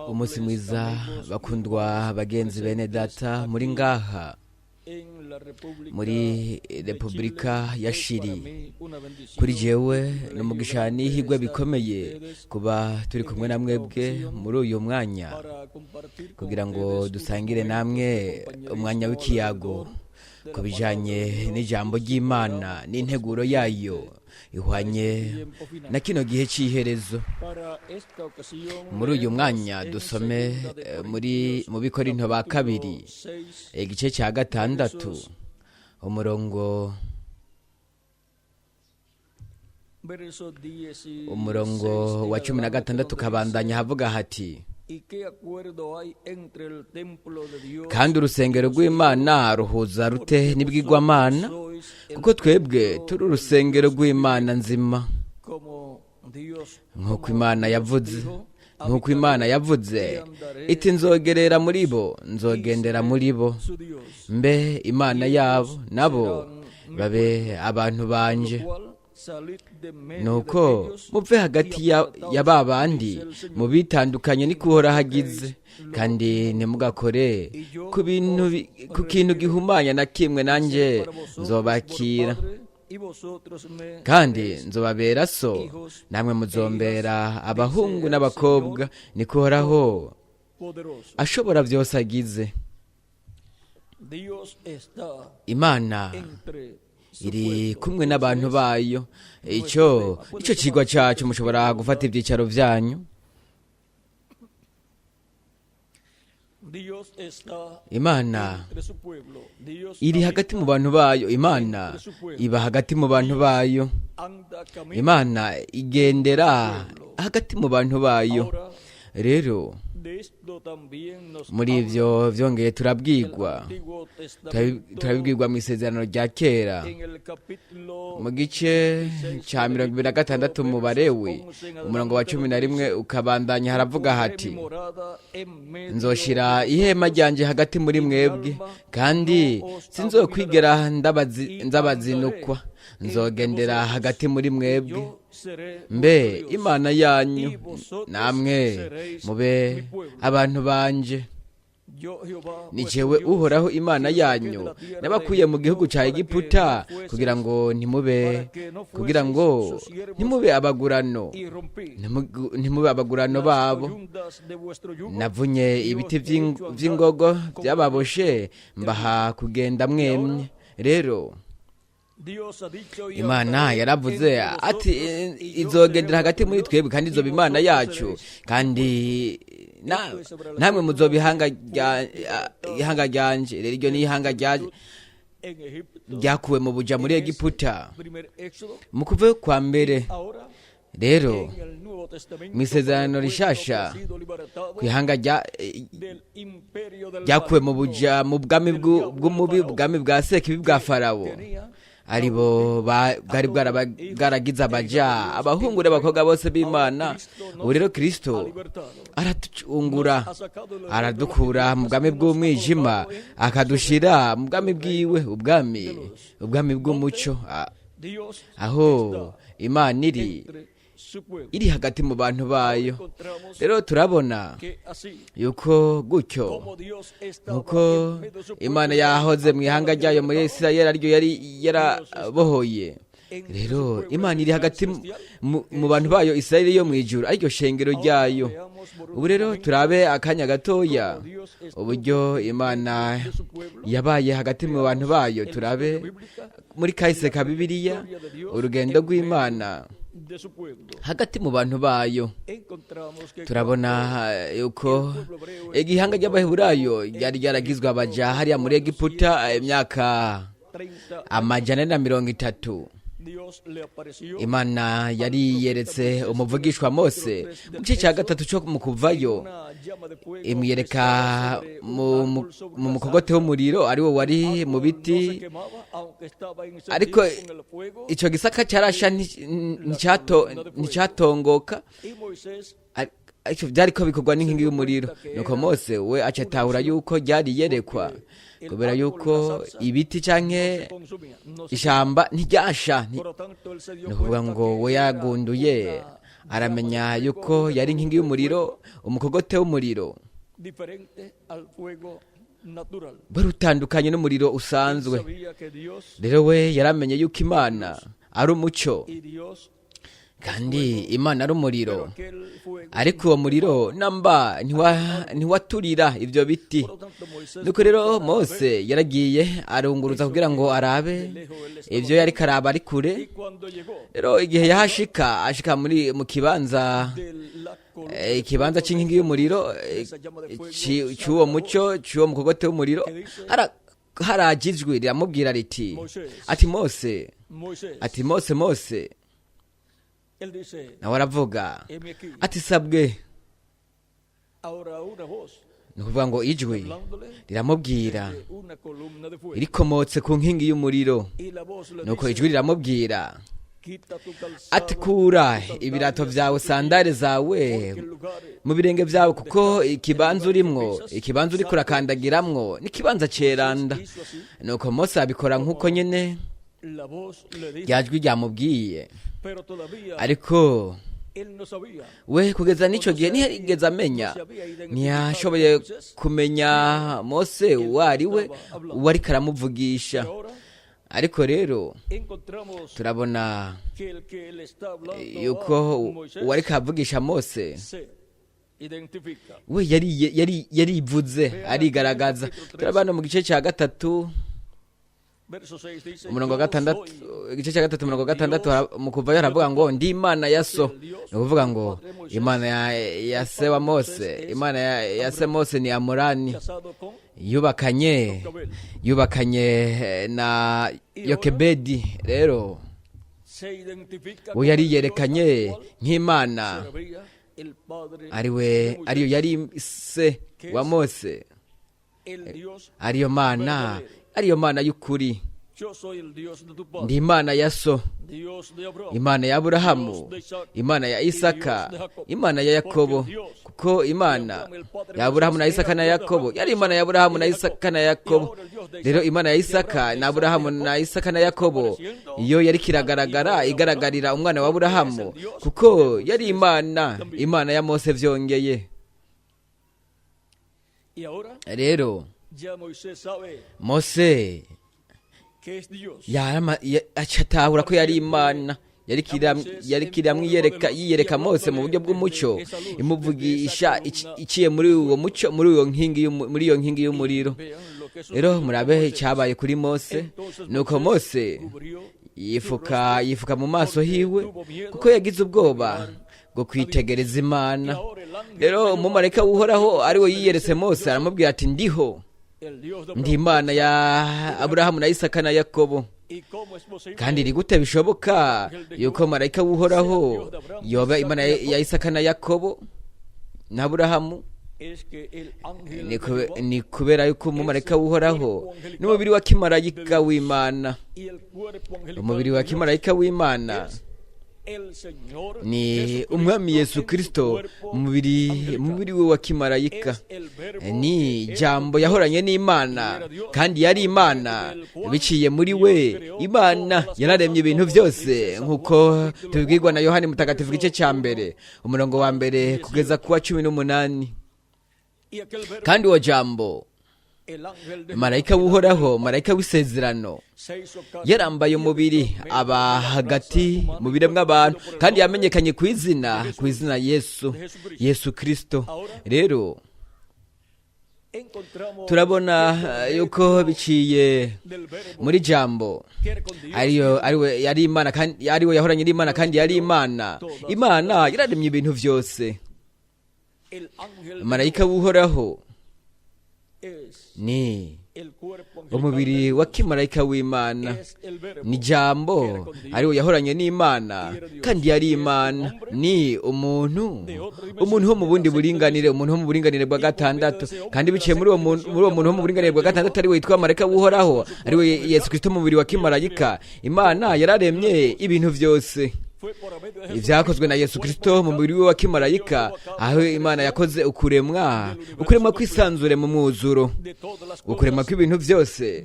Umunsi mwiza, bakundwa bagenzi, bene data muri ngaha muri Repubulika ya Shiri. Kuri jewe ni umugisha n'ihigwe bikomeye kuba turi kumwe na mwebwe muri uyu mwanya kugira ngo dusangire namwe umwanya w'ikiyago ku bijanye n'ijambo ry'Imana n'integuro yayo ihwanye na kino gihe cy'iherezo. Muri uyu mwanya dusome muri mu Bikorinto ba kabiri, igice cya 6, umurongo wa 16 ukabandanya havuga hati: "Kandi urusengero rw'Imana ruhuza rute n'ibwigwamana? Kuko twebwe turi urusengero rw'Imana nzima, nk'uko Imana yavuze iti: 'Nzogerera muri bo, nzogendera muri bo, mbe Imana yabo, nabo babe abantu banje.' Nuko muve hagati ya ba bandi, mubitandukanye, niko Uhoraho agize, kandi ntimugakore ku kintu gihumanya na kimwe, nanjye nzobakira, kandi nzobabera so, namwe muzombera abahungu n'abakobwa, niko Uhoraho ashobora byose agize." Imana iri kumwe n'abantu bayo. Icyo kigwa cyacu, mushobora gufata ibyicaro byanyu. Imana iri hagati mu bantu bayo. Imana iba hagati mu bantu bayo. Imana igendera hagati mu bantu bayo. Rero muri ibyo byongeye turabwirwa, turabibwirwa mu Isezerano rya Kera, mu gice cya 26 mu Barewi, umurongo wa 11 ukabandanya, haravuga hati: "Nzoshira ihema ryanjye hagati muri mwebwe, kandi sinzokwigera ndabazinukwa. Nzogendera hagati muri mwebwe, mbe Imana yanyu, namwe mube abantu banje. Ni jewe Uhoraho Imana yanyu nabakuye mu gihugu cya Egiputa kugira ngo ntimube abagurano babo. Navunye ibiti vy'ingogo byababoshe, mbaha kugenda mwemye." Rero Imana yaravuze ati izogendera hagati muri twebwe, kandi izoba Imana yacu, kandi namwe muzoba ihanga ryanje. Rero iryo ni ihanga ryakuwe mu buja muri Egiputa mu kuva kwa mbere. Rero mu Isezerano Rishasha, ku ihanga ryakuwe mu buja, mu bwami bw'umubi, ubwami bwa Sekibi, bwa Farawo, aribo bwari bwaragize abaja abahungu n'abakobwa bose b'Imana. Ubu rero Kirisito aratucungura, aradukura mu bwami bw'umwijima, akadushira mu bwami bwiwe, ubwami bw'umuco, aho Imana iri hagati mu bantu bayo. Rero turabona yuko gutyo nkuko Imana yahoze mu ihanga ryayo muri Isirayeli, ariryo yari yarabohoye, rero Imana iri hagati mu bantu bayo, Isirayeli yo mu ijuru, ariryo shengero ryayo. Ubu rero turabe akanya gatoya uburyo Imana yabaye hagati mu bantu bayo. Turabe muri kahise ka Bibiliya urugendo rw'Imana hagati mu bantu bayo. Turabona yuko igihanga ry'Abaheburayo ryari ryaragizwe abaja hariya muri Egiputa imyaka 430. Imana yari yeretse umuvugishwa Mose mu gice cya 3 cyo mu Kuvayo, imwereka mu mukogote w'umuriro, ari wo wari mu biti, ariko icyo gisaka cyarasha, nticyatongoka. Ariko byari ko bikorwa n'inkingi y'umuriro. Nuko Mose we aca atahura yuko ryari yerekwa, kubera yuko ibiti canke ishamba ntiryasha. Ni ukuvuga ngo we yagunduye Aramenya yuko yari inkingi y'umuriro, umukogote w'umuriro diferente al fuego natural. Wari utandukanye n'umuriro Él usanzwe. sabía que Dios Rero we yaramenye yuko Imana ari umucyo y Dios, kandi Imana ari pero umuriro, aquel fuego. ariko uwo muriro namba ntiwaturira ibyo biti. Por lo tanto, Moisés Nuko rero Mose yaragiye arunguruza kugira ngo arabe ibyo yari karaba ari kure. Y cuando llegó Rero igihe yahashika, ashika muri mu kibanza, de la columna ikibanza cy'inkingi y'umuriro, cy'uwo mucyo, cy'uwo mukogote w'umuriro, haraje ijwi riramubwira riti, Moisés, ati: "Mose." Moisés, Ati: "Mose, Mose." Él dice: Nawe aravuga "Heme aquí." ati: "Sabwe." Ahora una voz Ni ukuvuga ngo ijwi hablándole riramubwira de una columna de fuego. rikomotse ku nkingi y'umuriro. Y la voz le Nuko dice: ijwi riramubwira "Quita tu calzado, ati: "Kura tus sandalias ibirato de byawe, tus pies, sandare zawe porque el lugar mu birenge byawe, kuko ikibanza urimwo, ikibanza uriko urakandagiramwo, ni ikibanza ceranda." Hizo así. Nuko Mose abikora nk'uko nyene La voz le dijo, rya jwi ryamubwiye. pero todavía Ariko él no sabía. we kugeza n'ico gihe ntiyarigeze amenya, ntiyashoboye kumenya Mose uwo ari we, uwo ariko aramuvugisha. Pero ahora Ariko rero encontramos turabona que el que le está hablando yuko a Moisés uwo ariko aravugisha Mose se identifica. we yarivuze, arigaragaza. Turabona mu gice cya 3, Verso 6 dice: umurongo wa "Yo 6, soy igice cya 3 umurongo wa 6, mu kuvayo haravuga ngo: "Ndi Imana ya so." Ni ukuvuga ngo Imana ya se wa Mose, Imana ya se Mose ni Amurani, casado con yubakanye Jocabed." yubakanye na Yokebedi. Rero Se identifica we con el yari Dios yerekanye al cual nk'Imana servía el padre ariwe de Moisés, ariyo yari se wa Mose, el Dios. ariyo Mana, ariyo Mana y'ukuri. "Yo soy el Dios de tu padre, "Ndi Imana ya so, Dios de Abraham, Imana ya Aburahamu, Imana ya Isaka, Imana ya Yakobo." Kuko Imana ya Aburahamu na Isaka na Yakobo yari Imana ya Aburahamu na Isaka na Yakobo. Rero Imana ya Isaka na Aburahamu na Isaka na Yakobo iyo yari kiragaragara, igaragarira umwana wa Aburahamu, kuko yari Imana, Imana ya Mose vyongeye. Y ahora Rero ya Moisés sabe Mose que es Dios. Aca atahura ko yari Imana yari kiramwiyereka, yiyereka Mose mu buryo bw'umucyo, imuvugisha iciye muri uwo mucyo, muri iyo nkingi y'umuriro. Vean lo que Rero sucedió con murabe Moisés. icyabaye kuri Mose. Entonces Nuko Moisés Mose cubrió yifuka mu maso hiwe, kuko yagize ubwoba bwo kwitegereza Imana. Y ahora el ángel Rero umumarayika w'Uhoraho ari we yiyeretse Mose aramubwira ati: "Ndiho, el Dios de ndi Abraham. Imana ya Aburahamu na Isaka na Yakobo." ¿Y cómo es posible Kandi ni gute bishoboka yuko marayika w'Uhoraho yoba Imana ya Isaka na Yakobo na Aburahamu? Es que el ángel Ni de Jehová ni kubera yuko umumarayika w'Uhoraho n'umubiri wa kimarayika w'Imana. y el cuerpo angelical Umubiri wa de Dios kimarayika w'Imana es el Señor ni Jesucristo Umwami Yesu en su Kristo cuerpo umubiri angelical. mubiri we wa kimarayika. Es el verbo Ni que era Jambo yahoranye n'Imana kandi yari Imana. Biciye muri we Imana yararemye ibintu byose, nk'uko tubibwirwa na Yohani Mutagatifu, igice cya 1 umurongo wa 1 kugeza ku wa 18. Y aquel verbo, Kandi uwo Jambo, el ángel de marayika w'Uhoraho, marayika w'isezerano, se hizo carne yarambaye y umubiri, habitó en medio aba de la raza hagati humana, mu biremwa abantu, por el kandi nombre yamenyekanye ku izina Yesu, Yesu Kristo. Rero encontramos turabona que por yuko medio biciye del verbo muri Jambo que era con Dios, ariyo ariwe yari Imana kandi ariwe yahoranye n'Imana kandi yari Imana, Imana yararemye ibintu byose. el ángel de Marayika w'Uhoraho es ni el cuerpo angelical umubiri de wa Dios, kimarayika w'Imana, es el verbo ni Jambo ariwe yahoranye n'Imana kandi yari Imana, ni umuntu, umuntu wo mu bundi buringanire, umuntu wo mu buringanire bwa gatandatu. Kandi biciye muri uwo muntu wo mu buringanire bwa gatandatu, ariwe witwa marayika w'Uhoraho, ariwe Yesu Kristo mu mubiri wa kimarayika, Imana yararemye ibintu byose. Fue por medio de Ibyakozwe na Yesu Kristo mu mubiri we wa kimarayika, aho Imana yakoze ukuremwa, ukuremwa kwisanzure mu mwuzuro, de todas las ukuremwa cosas. kw'ibintu byose,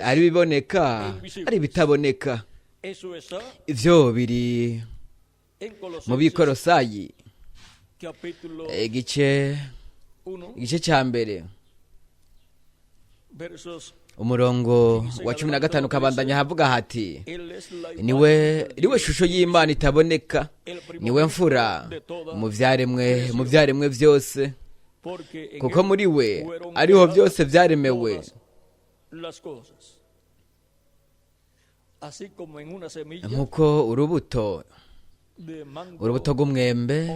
ari ibiboneka, ari ibitaboneka. Eso está Ivyo biri En Mu Colosenses Bikorosayi capítulo igice 1, igice cya mbere versos umurongo wa 15 ukabandanya havuga hati: Él es la imagen "Niwe del niwe Dios shusho y'Imana itaboneka, el niwe mfura primogénito de toda mu byaremwe byose, porque en kuko él muri we fueron ariho creadas byose byaremewe." todas las cosas. Así como en una semilla Nk'uko urubuto de mango urubuto rw'umwembe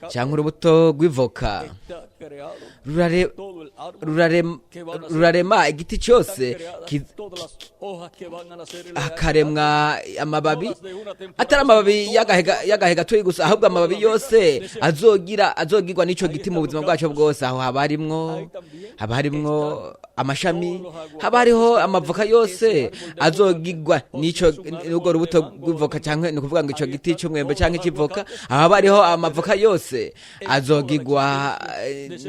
cyangwa urubuto rw'ivoka está creado todo el árbol rurarema igiti cyose están creadas todas las hojas que van a nacer en la hakaremwa amababi, atari amababi y'agahe gatoyi gusa, ahubwo amababi yose azogirwa n'ico giti mu buzima bwacu bwose. Aho haba harimwo amashami, haba hariho amavoka yose azogirwa n'ico n'urwo rubuto rw'ivoka, canke ni ukuvuga ngo ico giti c'umwembe canke c'ivoka, aho haba hariho amavoka yose azogirwa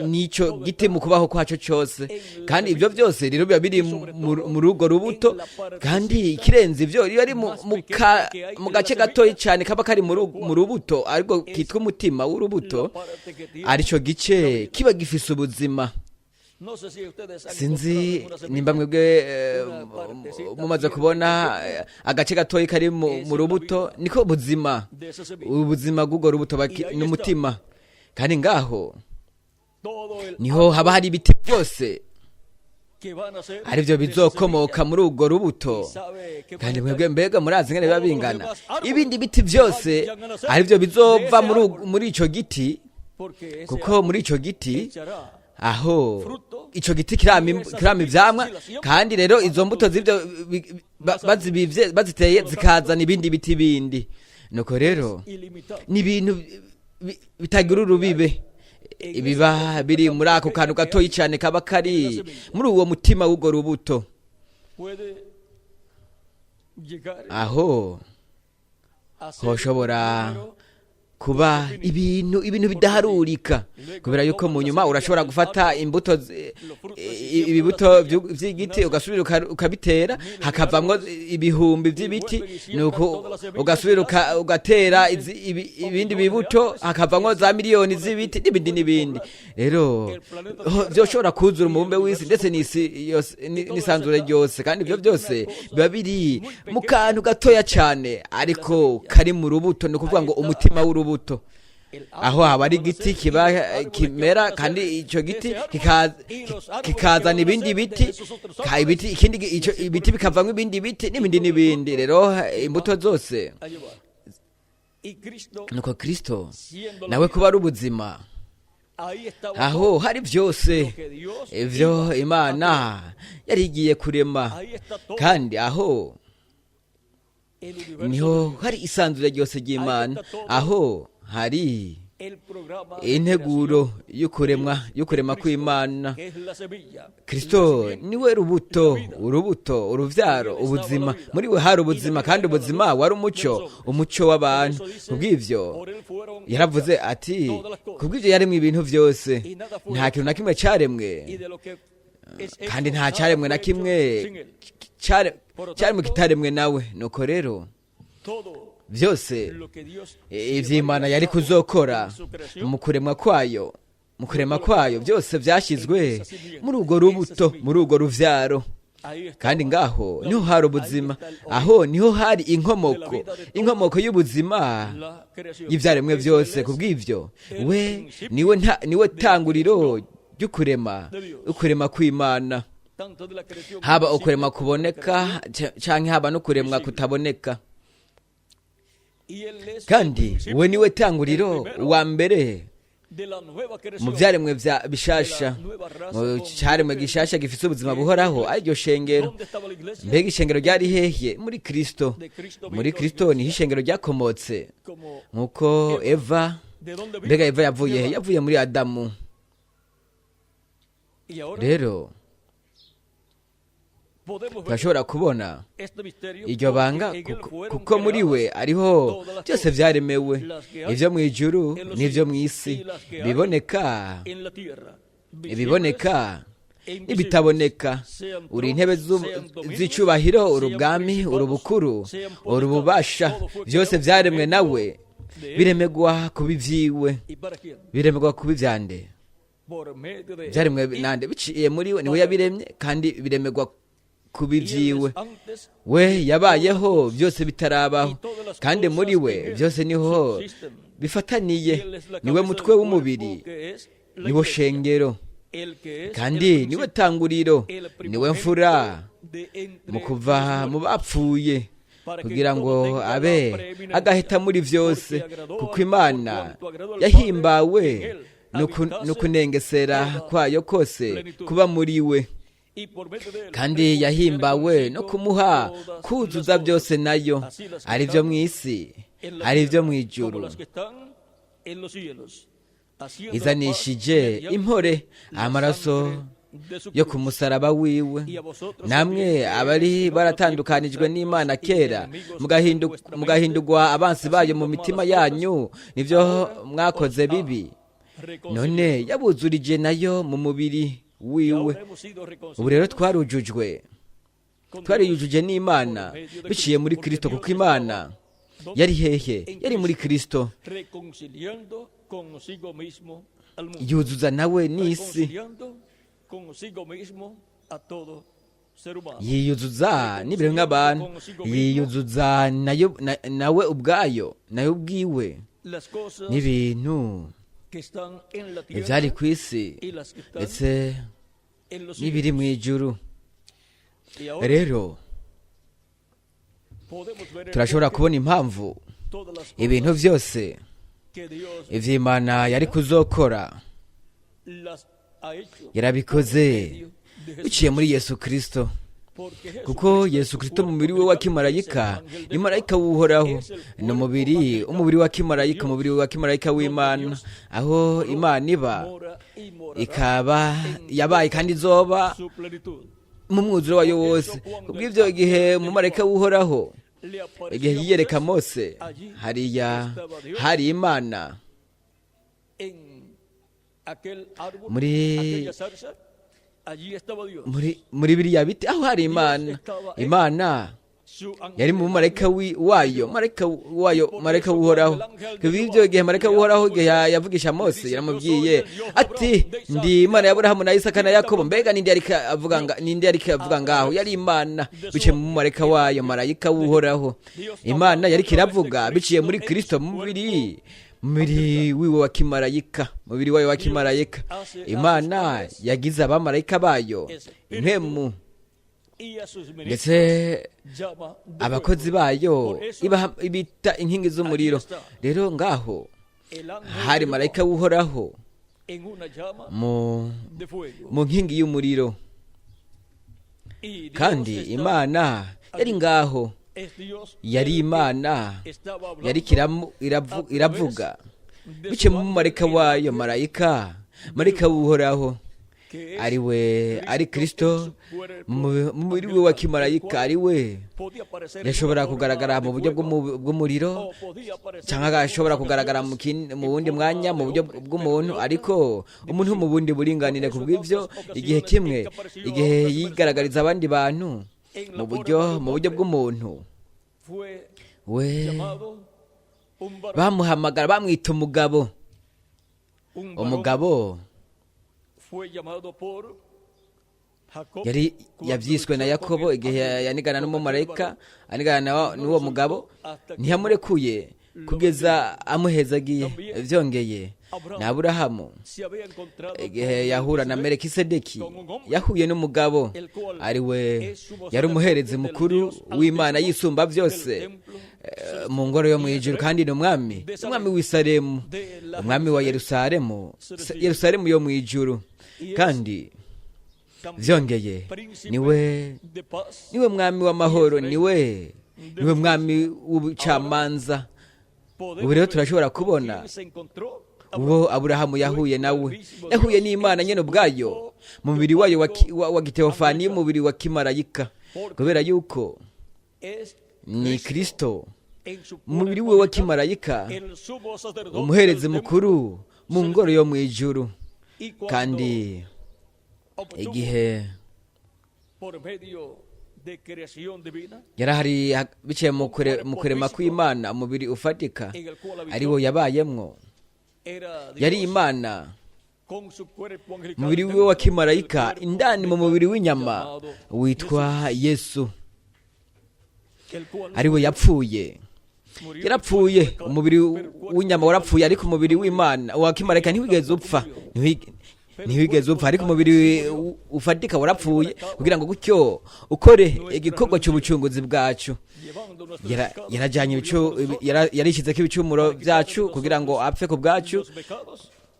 n'ico giti mu kubaho kwaco cose. Kandi ibyo byose rero biba biri muri urwo rubuto. Kandi ikirenze ivyo, iyo ari mu gace gatoyi cyane kaba kari mu rubuto, ariko kitwa umutima w'urubuto, parte que tiene. arico gice kiba gifise ubuzima. No sé si ustedes han Sinzi encontrado en una semilla nimba mwebwe mumaze kubona agace gatoyi kari mu rubuto, niko buzima, de esa semilla. ubuzima bw'urwo rubuto n'umutima. Kandi ngaho Todo el niho haba hari ibiti byose que van a ser aribyo de esa bizokomoka semilla. muri urwo rubuto. Y sabe que Kandi puede mwebwe estar mbega murazi ingene biba bingana, ibindi biti byose aribyo bizova muri ico giti, porque ese kuko muri ico giti echará aho ico giti kirama ivyamwa. Kandi rero izo mbuto z'ivyo bazibivye, baziteye, zikazana ibindi biti bindi. Nuko rero ilimitado. ni ibintu bitagira urubibe ibiba biri muri ako kantu gatoyi cyane kaba kari muri uwo mutima w'urwo rubuto. Puede llegar Aho a ser hoshobora un número kuba ibintu bidaharurika, kubera yuko mu nyuma urashobora gufata imbuto ibibuto vy'igiti, ugasubira ukabitera, hakavamwo ibihumbi vy'ibiti. Nuko ugasubira ugatera ibindi bibuto, hakavamwo za miliyoni z'ibiti n'ibindi n'ibindi. Rero vyoshobora kuzura umubumbe w'isi ndetse n'isi yose n'isanzure ryose. Kandi ibyo byose biba biri mu kantu gatoya cyane ariko kari mu rubuto, ni ukuvuga ngo umutima w'urubuto. El Aho haba ari igiti kiba kimera, kandi icyo giti kikazana ibindi biti, ibiti ikindi ico ibiti bikavamo ibindi biti n'ibindi n'ibindi. Rero imbuto zose a llevar. Y Cristo, nuko Kristo siendo la nawe vida, kuba ari ubuzima, ahí estaba aho hari byose lo que Dios ivyo iba a Imana yari igiye kurema. Ahí está todo Kandi aho el universo niho de Dios, hari isanzure ryose ry'Imana, aho hari el programa de integuro y'ukuremwa kw'Imana. creación, que es la semilla, Kristo la simiente, niwe rubuto, urubuto, uruvyaro, ubuzima. Muri we hari ubuzima, kandi ubuzima wari umuco, umuco w'abantu. Kubw'ivyo por él fueron yaravuze hechas ati todas las cosas, kubw'ivyo yaremwe ibintu vyose, nta kintu na kimwe caremwe, y de lo que es hecho, kandi nta nada caremwe fue na hecho kimwe sin él. caremwe kitaremwe nawe. Nuko rero Todo vyose lo que Dios ivy'Imana yari kuzokora en su creación mu kuremwa kwayo, mu kurema kwayo, byose vyashyizwe muri urwo rubuto, muri urwo ruvyaro. ahí está Kandi ngaho niho hari ubuzima, aho niho hari inkomoko y'ubuzima la creación. y'ivyaremwe byose. Kubw'ivyo we niwe niwe tanguriro ry'ukurema, ukurema kw'Imana, Tanto de la creación haba visible ukurema como de la kuboneka creación canke haba no kuremwa kutaboneka. Y él es el Kandi principio, we niwe tanguriro el primero wa mbere de la nueva mu creación, vyaremwe vya bishasha, mu caremwe gishasha gifise ubuzima buhoraho, ariryo shengero. ¿Dónde estaba la iglesia? Mbega ishengero ryari hehe? Muri Kristo. De Cristo Muri vino Kristo la niho iglesia, ishengero ryakomotse, como nkuko Eva. ¿De dónde vino? Mbega Eva yavuye he? De Adán. Yavuye muri Adamu. Y ahora Rero podemos ver turashobora kubona este misterio, iryo banga, porque en él fueron kuko muri we creadas ariho todas las byose cosas, vyaremewe, las que hay ivyo mw'ijuru en los n'ivyo cielos mw'isi, y las que hay biboneka en la tierra, visibles ibiboneka e invisibles, n'ibitaboneka, sean uri intebe tronos, sean dominios, z'icubahiro, uri sean ubwami, uri principados, ubukuru, sean uri potestades, ububasha, todo fue byose creado por vyaremwe medio nawe. Biremegwa kuba ivyiwe. ¿Y para quién? Biremegwa kuba ivyande? Por medio de él. Byaremwe nande? Biciye muri we, niwe yabiremye, kandi biremegwa kuba Y él es ivyiwe. antes We yabayeho byose bitarabaho, kandi muri we byose niho bifataniye. y él es la Niwe cabeza mutwe del cuerpo w'umubiri, que es la niwo iglesia. shengero, El que es kandi el niwe principio, tanguriro, el niwe mfura primogénito de entre mu kuva los mu muertos, bapfuye, para que kugira todo ngo tenga la abe preeminencia, agahita muri byose, porque agradó kuko por Imana cuanto agradó al yahimbawe Padre en él habitase no kunengesera toda kwayo kose plenitud. Kuba muri we. Y por medio de él Kandi reconciliar yahimbawe no consigo kumuha todas kuzuza las byose cosas, nayo, así las que ari byo están mu isi, en la ari byo tierra, mu como ijuru, las que están en los cielos, haciendo la paz izanishije mediante impore la amaraso sangre de su yo cruz. ku musaraba wiwe. Y a vosotros Namwe también, que abari erais en otro baratandukanijwe tiempo n'Imana extraños y kera, enemigos en vuestra mente, mugahindurwa abansi bayo mu haciendo mitima malas yanyu obras, nivyo ahora mwakoze os ha bibi, reconciliado. none yabuzurije nayo mu mubiri Y wiwe. ahora hemos sido Ubu rero reconciliados twarujujwe, con Dios twariyujuje n'Imana por medio de biciye Cristo, muri porque Kristo, Dios kuko Imana estaba ¿dónde? yari hehe? En Yari muri Cristo, Kristo, reconciliando consigo mismo al mundo, yuzuza nawe n'isi, reconciliando consigo mismo a todo ser humano. yiyuzuza n'ibiremwa abantu, yiyuzuza nayo nawe ubwayo, nayo ubwiwe, Las cosas n'ibintu que están en la ibyari tierra ku isi y las que están ndetse en los n'ibiri cielos. mu ijuru. Y ahora Rero podemos ver el turashobora porqué kubona impamvu todas las ibintu cosas byose que Dios ivy'Imana yari kuzokora las ha hecho yarabikoze por medio de biciye muri Jesucristo. Yesu Kristo, Porque kuko Jesucristo en Yesu su Kristo mu cuerpo mubiri we wa angelical es el kimarayika ángel de ni marayika Jehová, w'Uhoraho, es el ni cuerpo umubiri, angelical umubiri wa de kimarayika, Dios, umubiri wa kimarayika donde w'Imana, Dios aho moró, Imana iba, mora y morará ikaba en yabaye toda kandi izoba su plenitud. mu mwuzuro wayo Por wose. eso cuando el Kubw'ivyo ángel igihe de umumarayika Jehová w'Uhoraho le apareció igihe a yiyereka Moisés, Mose, allí hariya estaba Dios hari Imana en aquel árbol, muri aquella zarza, allí estaba Dios. muri biriya biti, aho hari Dios Imana. estaba en Imana su yari ángel, mu el marayika ángel wayo, de Jehová. marayika Y wayo, por marayika eso cuando w'Uhoraho. el ángel de Kubw'ivyo Jehová igihe marayika le habla w'Uhoraho a igihe Moisés, yavugisha le Mose, dice: Yo soy yaramubwiye el Dios de ati: Abraham, de Isaac Ndi y de Imana ya Jacob. Aburahamu na Isaka na ¿Quién está Yakobo. hablando? Mbega ninde yariko avuga Dios ninde yariko avuga a ngaho? través Yari Imana de su biciye mu ángel, marayika el wayo, ángel marayika de w'Uhoraho. Jehová. Dios Imana hablando a yariko través de iravuga biciye Cristo muri en Kristo su mu mubiri, cuerpo mubiri angelical. wiwe wa kimarayika, mubiri wayo wa Dios kimarayika. hace a sus Imana ángeles yagize abamarayika bayo espíritu impemu, y a sus ministros ndetse llama de abakozi fuego. bayo Por eso ibita inkingi allí z'umuriro. está Rero ngaho el ángel hari de Jehová marayika w'Uhoraho en una llama mu de fuego. mu nkingi y'umuriro, Y Dios kandi está Imana yari allí. ngaho. Es Dios Yari el que Imana estaba yari hablando a través iravuga de biciye su mu ángel, marayika el wayo, ángel marayika de marayika Jehová, w'Uhoraho, que es ari we ari Cristo en Kristo su cuerpo mu mubiri we wa angelical, el kimarayika, cual ari we podía aparecer en una yashobora forma kugaragara de mu buryo fuego bw'umuriro, o podía aparecer cyangwa en agashobora otras kugaragara ocasiones mu en wundi forma mwanya mu de buryo hombre, pero de bw'umuntu, otra ariko umuntu mu división. bundi Por buringanire. eso en Kubw'ivyo otras igihe ocasiones en kimwe que apareció a igihe otras yigaragariza personas abandi bantu en mu la buryo forma de un mu buryo hombre, bw'umuntu, fue we llamado un varón. bamuhamagara bamwita umugabo. Un varón Umugabo fue llamado por Jacob yari cuando yavyiswe na luchó con Yakobo el igihe ángel, yanigana con aquel n'umumarayika, varón, anigana y no n'uwo lo mugabo, soltó hasta que ntiyamurekuye lo kugeza bendijo. amuhezagiye. También Vyongeye na Abraham Aburahamu se había encontrado igihe con yahura na Melquisedec, Melikisedeki, con un hombre, yahuye n'umugabo el cual ari we es sumo yari umuherezi sacerdote del mukuru Dios w'Imana Altísimo yisumba del byose, templo mu celestial ngoro yo mu y el ijuru, rey kandi ni umwami, de umwami Salem, w'i Salemu, de la umwami wa Jerusalén Yerusalemu, celestial, Yerusalemu yo mu ijuru, y es kandi también vyongeye príncipe niwe de paz niwe mwami y es w'amahoro, rey niwe de niwe mwami justicia. Ahora w'ubucamanza. Ubu podemos rero ver turashobora con kubona quién se encontró uwo Abraham. Aburahamu Fue yahuye con el nawe, mismo yahuye Dios n'Imana en nyene su ubwayo cuerpo mu mubiri wayo teofánico wa giteofani, angelical, umubiri wa kimarayika, porque kubera yuko es ni Cristo Kristo en su mu mubiri cuerpo we wa angelical, kimarayika, el sumo sacerdote del umuherezi templo mukuru mu ngoro celestial. yo mu ijuru. Y cuando Kandi obtuvo igihe por medio Yarahari biciye mu kurema kw'Imana, umubiri ufatika ari wo yabayemwo. Yari Imana, umubiri wiwe wa kimarayika indani mu mubiri w'inyama witwa Yesu, ari we yapfuye. Yarapfuye, umubiri w'inyama warapfuye, ariko umubiri w'Imana wa kimarayika ntiwigeze upfa, ntiwigeze upfa, ariko umubiri ufatika warapfuye kugira ngo gutyo ukore igikorwa cy'ubucunguzi bwacu. Yarajyanye, yarishizeko ibicumuro byacu kugira ngo apfe ku bwacu,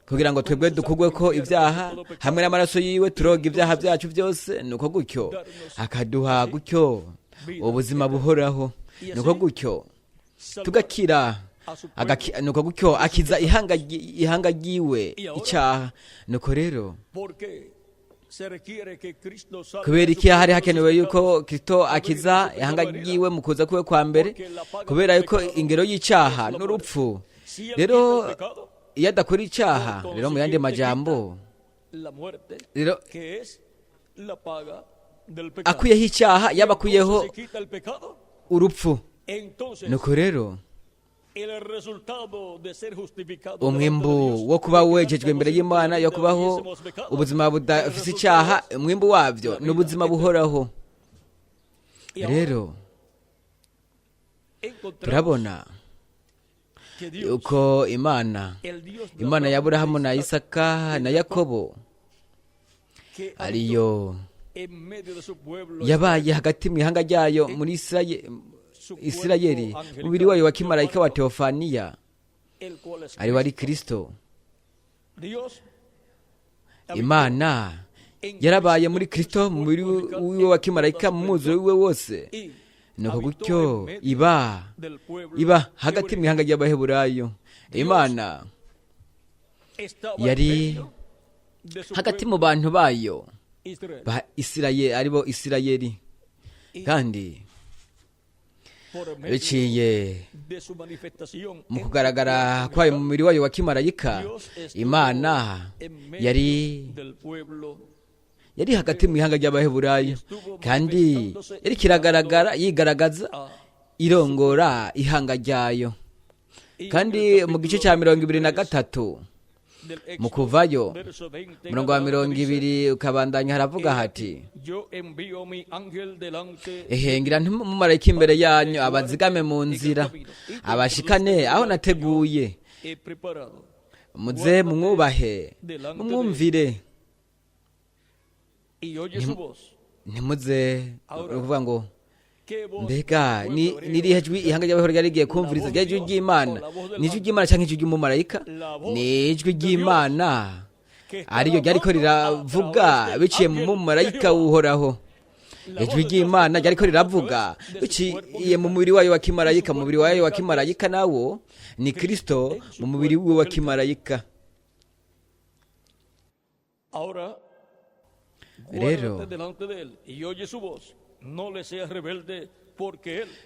kugira ngo twebwe dukugwe ko ibyaha hamwe n'amaraso yiwe turoga ibyaha byacu byose. Nuko gutyo akaduha gutyo ubuzima buhoraho, nuko gutyo tugakira, nuko gutyo akiza ihanga ryiwe icyaha. Nuko rero kubera iki hari hakenewe yuko Kristo akiza ihanga ryiwe mu kuza kwiwe kwa mbere? Kubera yuko ingero y'icyaha n'urupfu. Rero iyo adakora icyaha, rero mu yandi majambo, rero akuyeho icyaha yaba akuyeho urupfu. Nuko rero umwimbu wo kuba wejejwe imbere y'Imana, yo kubaho ubuzima budafise icyaha, umwimbu wabyo ni ubuzima buhoraho. Rero turabona uko Imana ya Aburahamu na Isaka na Yakobo ariyo yabaye hagati mu ihanga ryayo muri Isirayeli, umubiri wayo wa kimarayika wa Teofaniya ari wari Kristo. Imana yarabaye muri Kristo mu mubiri wiwe wa kimarayika mu mwuzuro wiwe wose. Nuko gutyo iba hagati mu ihanga ry'Abaheburayo. Imana yari hagati mu bantu bayo ba Isirayeli, aribo Isirayeli, kandi biciye mu kugaragara kwayo mu mubiri wayo wa kimarayika, Imana yari hagati mu ihanga ry'Abaheburayo, kandi yari kiragaragara, yigaragaza, irongora ihanga ryayo. Kandi mu gice cya 23 mu Kuvayo, umurongo wa 20 ukabandanya, haravuga hati: ehe, ngira ntimumarayika imbere yanyu abazigame mu nzira, abashikane aho nateguye. Muze mumwubahe, mumwumvire, ntimuze ukuvuga ngo mbega ni irihe jwi ihanga ry'Abaheburayo rigiye kumviriza? Ryari ijwi ry'Imana? Ni ijwi ry'Imana cyangwa ijwi ry'umumarayika? Ni ijwi ry'Imana ariyo ryariko riravuga biciye mu mumarayika w'Uhoraho. Ijwi ry'Imana ryariko riravuga biciye mu mubiri wayo wa kimarayika. Mu mubiri wayo wa kimarayika nawo ni Kristo mu mubiri wiwe wa kimarayika. Rero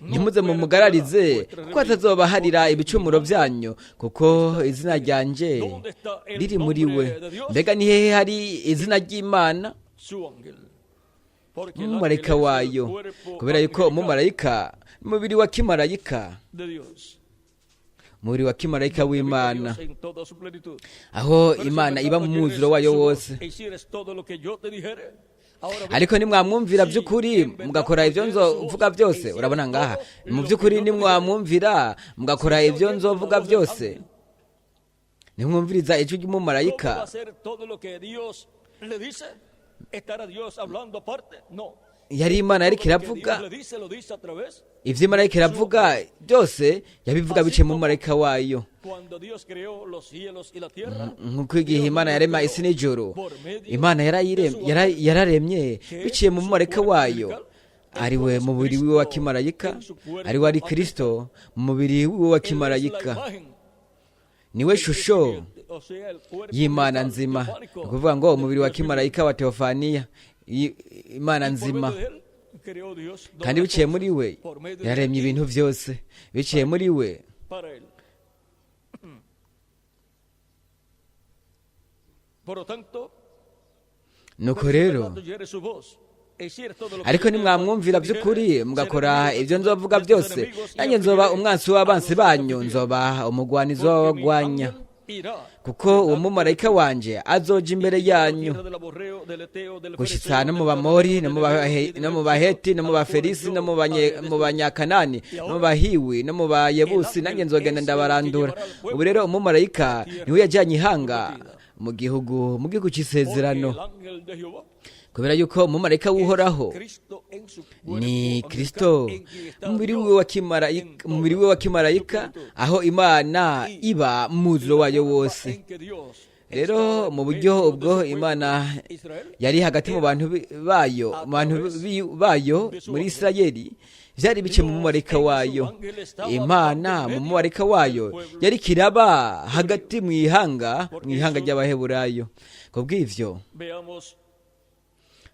ntimuze mumugararize, kuko atazobaharira ibicumuro byanyu, kuko izina ryanje riri muri we. Mbega ni hehe hari izina ry'Imana? Umumarayika wayo, kubera yuko umumarayika umubiri wa kimarayika, umubiri wa kimarayika w'Imana, aho Imana iba mu mwuzuro wayo wose. Ariko nimwamwumvira by'ukuri mugakora ibyo nzovuga byose, urabona ngaha, mu by'ukuri nimwamwumvira mugakora ibyo nzovuga byose, nimwumviriza ijwi ry'umumarayika. Yari Imana yariko iravuga. Ivyo Imana yariko iravuga byose yabivuga biciye mu mumarayika wayo. Nk'uko igihe Imana yarema isi n'ijuru, Imana yararemye biciye mu mumarayika wayo, ari we mubiri wiwe wa kimarayika, ari we ari Kristo mu mubiri wiwe wa kimarayika. Niwe shusho y'Imana nzima, ni ukuvuga ngo umubiri wa kimarayika wa Teofaniya, Imana nzima. Kandi biciye muri we yaremye ibintu byose, biciye muri we. Nuko rero Ariko nimwamwumvira by'ukuri, mugakora ibyo nzovuga byose, nanjye nzoba umwansi w'abansi banyu, nzoba umugwanizi w'abagwanya, kuko uwo mumarayika wanje azoja imbere yanyu gushyitsa no mu Bamori, no mu Baheti, no mu Baferisi, no mu Banyakanani, no mu Bahiwi, no mu Bayebusi, nanjye nzogenda ndabarandura. Ubu rero umumarayika niwe yajyanye ihanga mu gihugu cy'isezerano, kubera yuko umumarayika w'Uhoraho ni Kirisito mubiri we wa kimarayika, aho Imana iba muzuro wayo wose. Rero mu buryo ubwo Imana yari hagati mu bantu bayo, mu bantu bayo muri Isirayeli, byari bice mu mumarayika wayo. Imana mu mumarayika wayo yari kiraba hagati mu ihanga ry'Abaheburayo. Ku bw'ivyo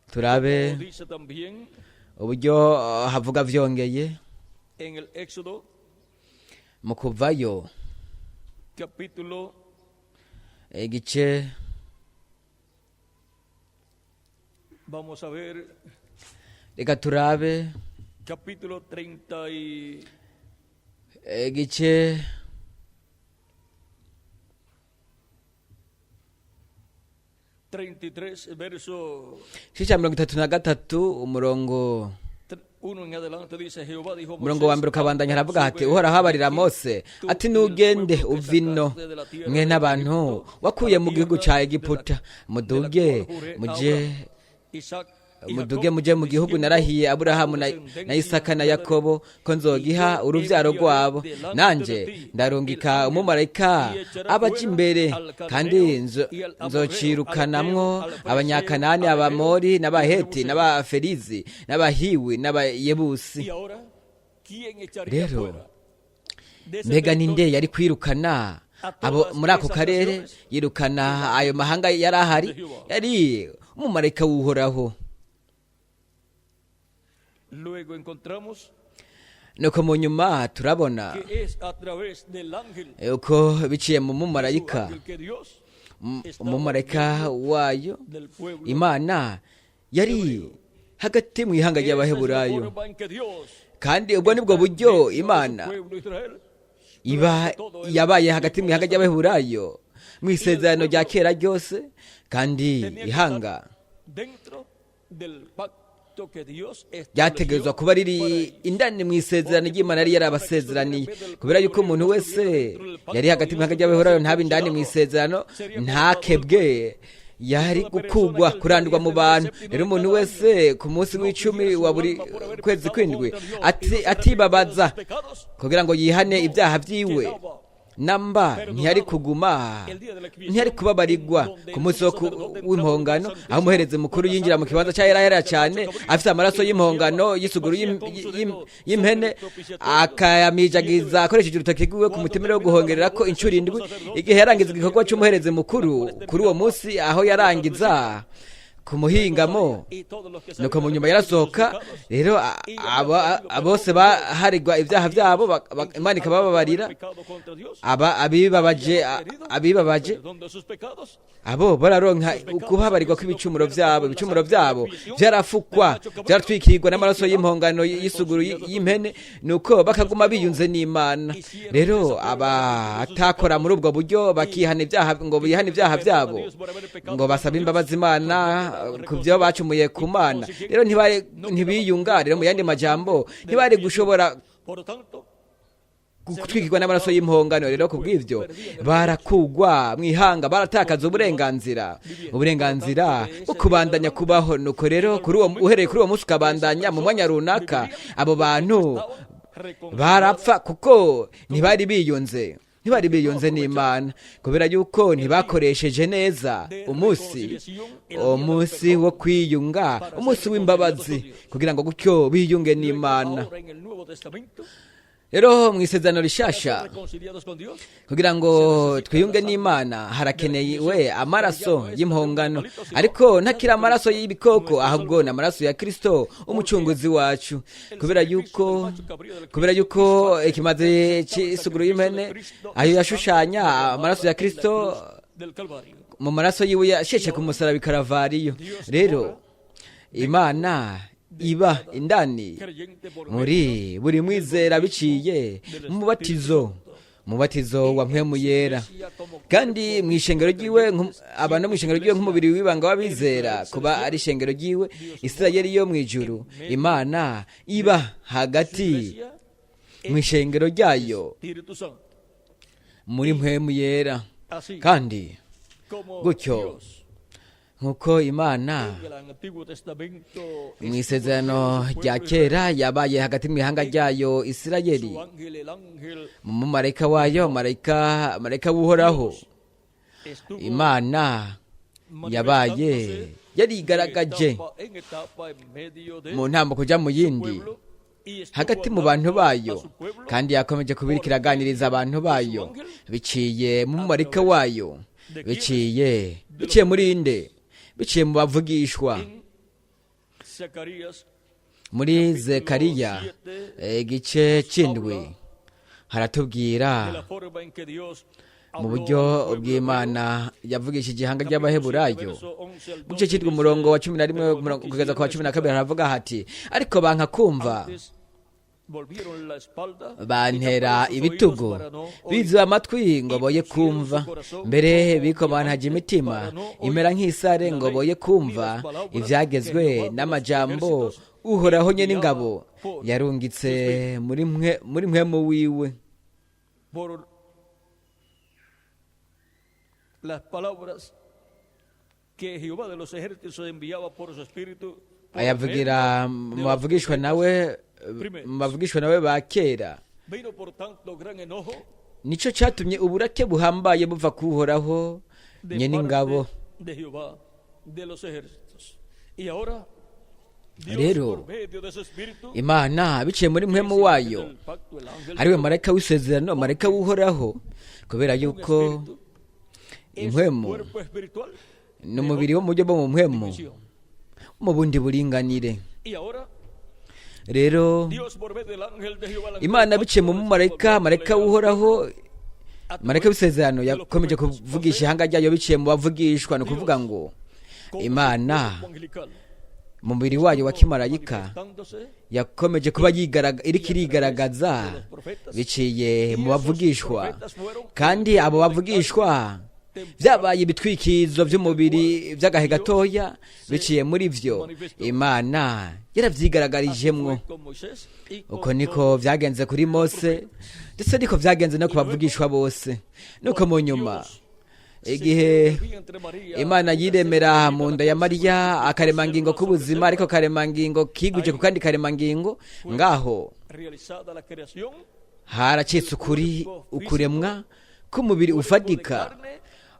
turabe uburyo havuga vyongeye mu Kuvayo, igice, reka turabe igice 33, verso cya 33, umurongo 1 en adelante dice: Jehová dijo a umurongo wa mbere ukabandanya, haravuga hati: "Uhoraho abarira Mose ati: Nugende uva ino, mwe n'abantu wakuye mu gihugu cya Egiputa, muduge muje mu gihugu narahiye Aburahamu na Isaka na Yakobo ko nzogiha urubyaro rwabo. Nanjye ndarungika umumarayika abaja imbere, kandi nzocirukanamwo Abanyakanani, Abamori, n'Abaheti, n'Abaferizi, n'Abahiwi, n'Abayebusi." Y ahora, ¿quién echaría Rero fuera de ese mbega ninde territorio yari kwirukana abo muri ako karere, yirukana ayo mahanga yari ahari? Yari umumarayika w'Uhoraho. Luego encontramos Nuko mu nyuma turabona que es a través del ángel, uko biciye mu su mumarayika, ángel, que Dios umumarayika wayo, del pueblo. Imana yari hagati mu ihanga Esa es la ry'Abaheburayo. forma en que Dios Kandi ubwo nibwo buryo dentro de su Imana pueblo Israel iba yabaye hagati mu ihanga ry'Abaheburayo mu isezerano rya kera ryose, kandi tenía que ihanga estar dentro del pacto que Dios ryategerezwa estableció kuba riri para ellos. indani mu isezerano ry'Imana yari yarabasezeraniye, kubera yuko umuntu wese yari hagati mu ihanga ry'Abaheburayo ntabe indani mu isezerano, ntakebwe, yari gukugwa, kurandurwa mu bantu. Rero umuntu wese ku munsi w'icumi wa buri kwezi kw'indwi atibabaza kugira ngo yihane ibyaha byiwe namba, ntiyari kuguma, ntiyari kubabarirwa ku munsi w'impongano, aho umuherezi mukuru yinjira mu kibanza cya Yerahera cyane afite amaraso y'impongano y'isuguru y'impene, akayamijagiza akoresheje urutoki rwiwe ku mutima wo guhongerera ko inshuro indwi. Igihe yarangiza igikorwa cy'umuherezi mukuru kuri uwo munsi, aho yarangiza ku muhingamo, nuko mu nyuma yarasohoka. Rero bose baharigwa ibyaha byabo, Imana ikabababarira. Aba abibabaje abo bararonka ukubabarirwa kw'ibicumuro byabo. Ibicumuro byabo byarafukwa, byaratwikirwa n'amaraso y'impongano y'isuguru y'impene, nuko bakaguma biyunze n'Imana. Rero abatakora muri ubwo buryo bakihana ibyaha, ngo bihane ibyaha byabo, ngo basabe imbabazi Imana ku byo bacumuye ku Mana, rero ntibiyunga. Rero mu yandi majambo, ntibari gushobora gutwikirwa n'amaraso y'impongano. Rero ku bw'ibyo barakugwa mu ihanga, baratakaza uburenganzira bwo kubandanya kubaho. Nuko rero kuri uwo, uhereye kuri uwo munsi ukabandanya mu mwanya runaka, abo bantu barapfa, kuko ntibari biyunze n'Imana, kubera yuko ntibakoresheje neza umunsi wo kwiyunga, umunsi w'imbabazi, kugira ngo gutyo biyunge n'Imana. Rero mu isezerano rishasha, kugira ngo twiyunge n'Imana harakenewe amaraso y'impongano, ariko ntakiri amaraso y'ibikoko, ahubwo ni amaraso ya Kirisito umucunguzi wacu, kubera yuko ikimazi cy'isuguru y'impene ayo yashushanya amaraso ya Kirisito mu maraso yiwe yasheshe ku musaraba i Karavariyo. Rero Imana iba indani muri buri mwizera biciye mu mubatizo, mubatizo wa Mpwemu Yera, kandi mu ishengero ryiwe, abantu mu ishengero ryiwe nk'umubiri w'ibanga w'abizera, kuba ari ishengero ryiwe, Isirayeli yo mu ijuru. Imana iba hagati mu ishengero ryayo muri Mpwemu Yera. Kandi gutyo nk'uko Imana mu isezerano rya kera yabaye hagati mu ihanga ryayo Isirayeli mu mumarayika wayo, marayika w'Uhoraho, Imana yabaye yarigaragaje mu ntambo kujya mu yindi hagati mu bantu bayo, kandi yakomeje kubirikira aganiriza abantu bayo biciye mu mumarayika wayo, biciye muri inde, biciye mu bavugishwa. Muri Zekariya igice c'indwi haratubwira mu buryo bw'Imana yavugishije ihanga ry'Abaheburayo. Mu gice c'indwi umurongo wa 11 kugeza ku wa 12 haravuga hati: ariko banka kumva, bantera ibitugu, biziba amatwi ngo boye kumva, mbere bikomantaje imitima imera nk'isare ngo boye kumva ivyagezwe n'amajambo Uhoraho nyene ingabo yarungitse muri Mpwemu wiwe. Ayavugira mu bavugishwa nawe, mu bavugishwa nawe ba kera. Nico catumye uburake buhambaye buva kuhoraho nyene ingabo. Rero Imana biciye muri Mpwemu wayo, ariwe marayika w'isezerano, marayika w'Uhoraho, kubera yuko impwemu ni umubiri wo mu buryo bwo mu mpwemu mu bundi buringanire. Rero Imana biciye mu mumarayika, marayika w'Uhoraho, marayika w'isezerano, yakomeje kuvugisha ihanga ryayo biciye mu bavugishwa. Ni ukuvuga ngo Imana mu mubiri wayo wa kimarayika yakomeje kuba iriko irigaragaza biciye mu bavugishwa, kandi abo bavugishwa vyabaye ibitwikizo vy'umubiri vy'agahe gatoya. Biciye muri vyo Imana yaravyigaragarijemwo. Uko niko vyagenze kuri Mose, ndetse niko vyagenze no ku bavugishwa bose. Nuko mu nyuma igihe Imana yiremera mu nda ya Mariya akaremangingo k'ubuzima, ariko karemangingo kiguje ku kandi karemangingo, ngaho haracitse ukuri ukuremwa k'umubiri ufatika,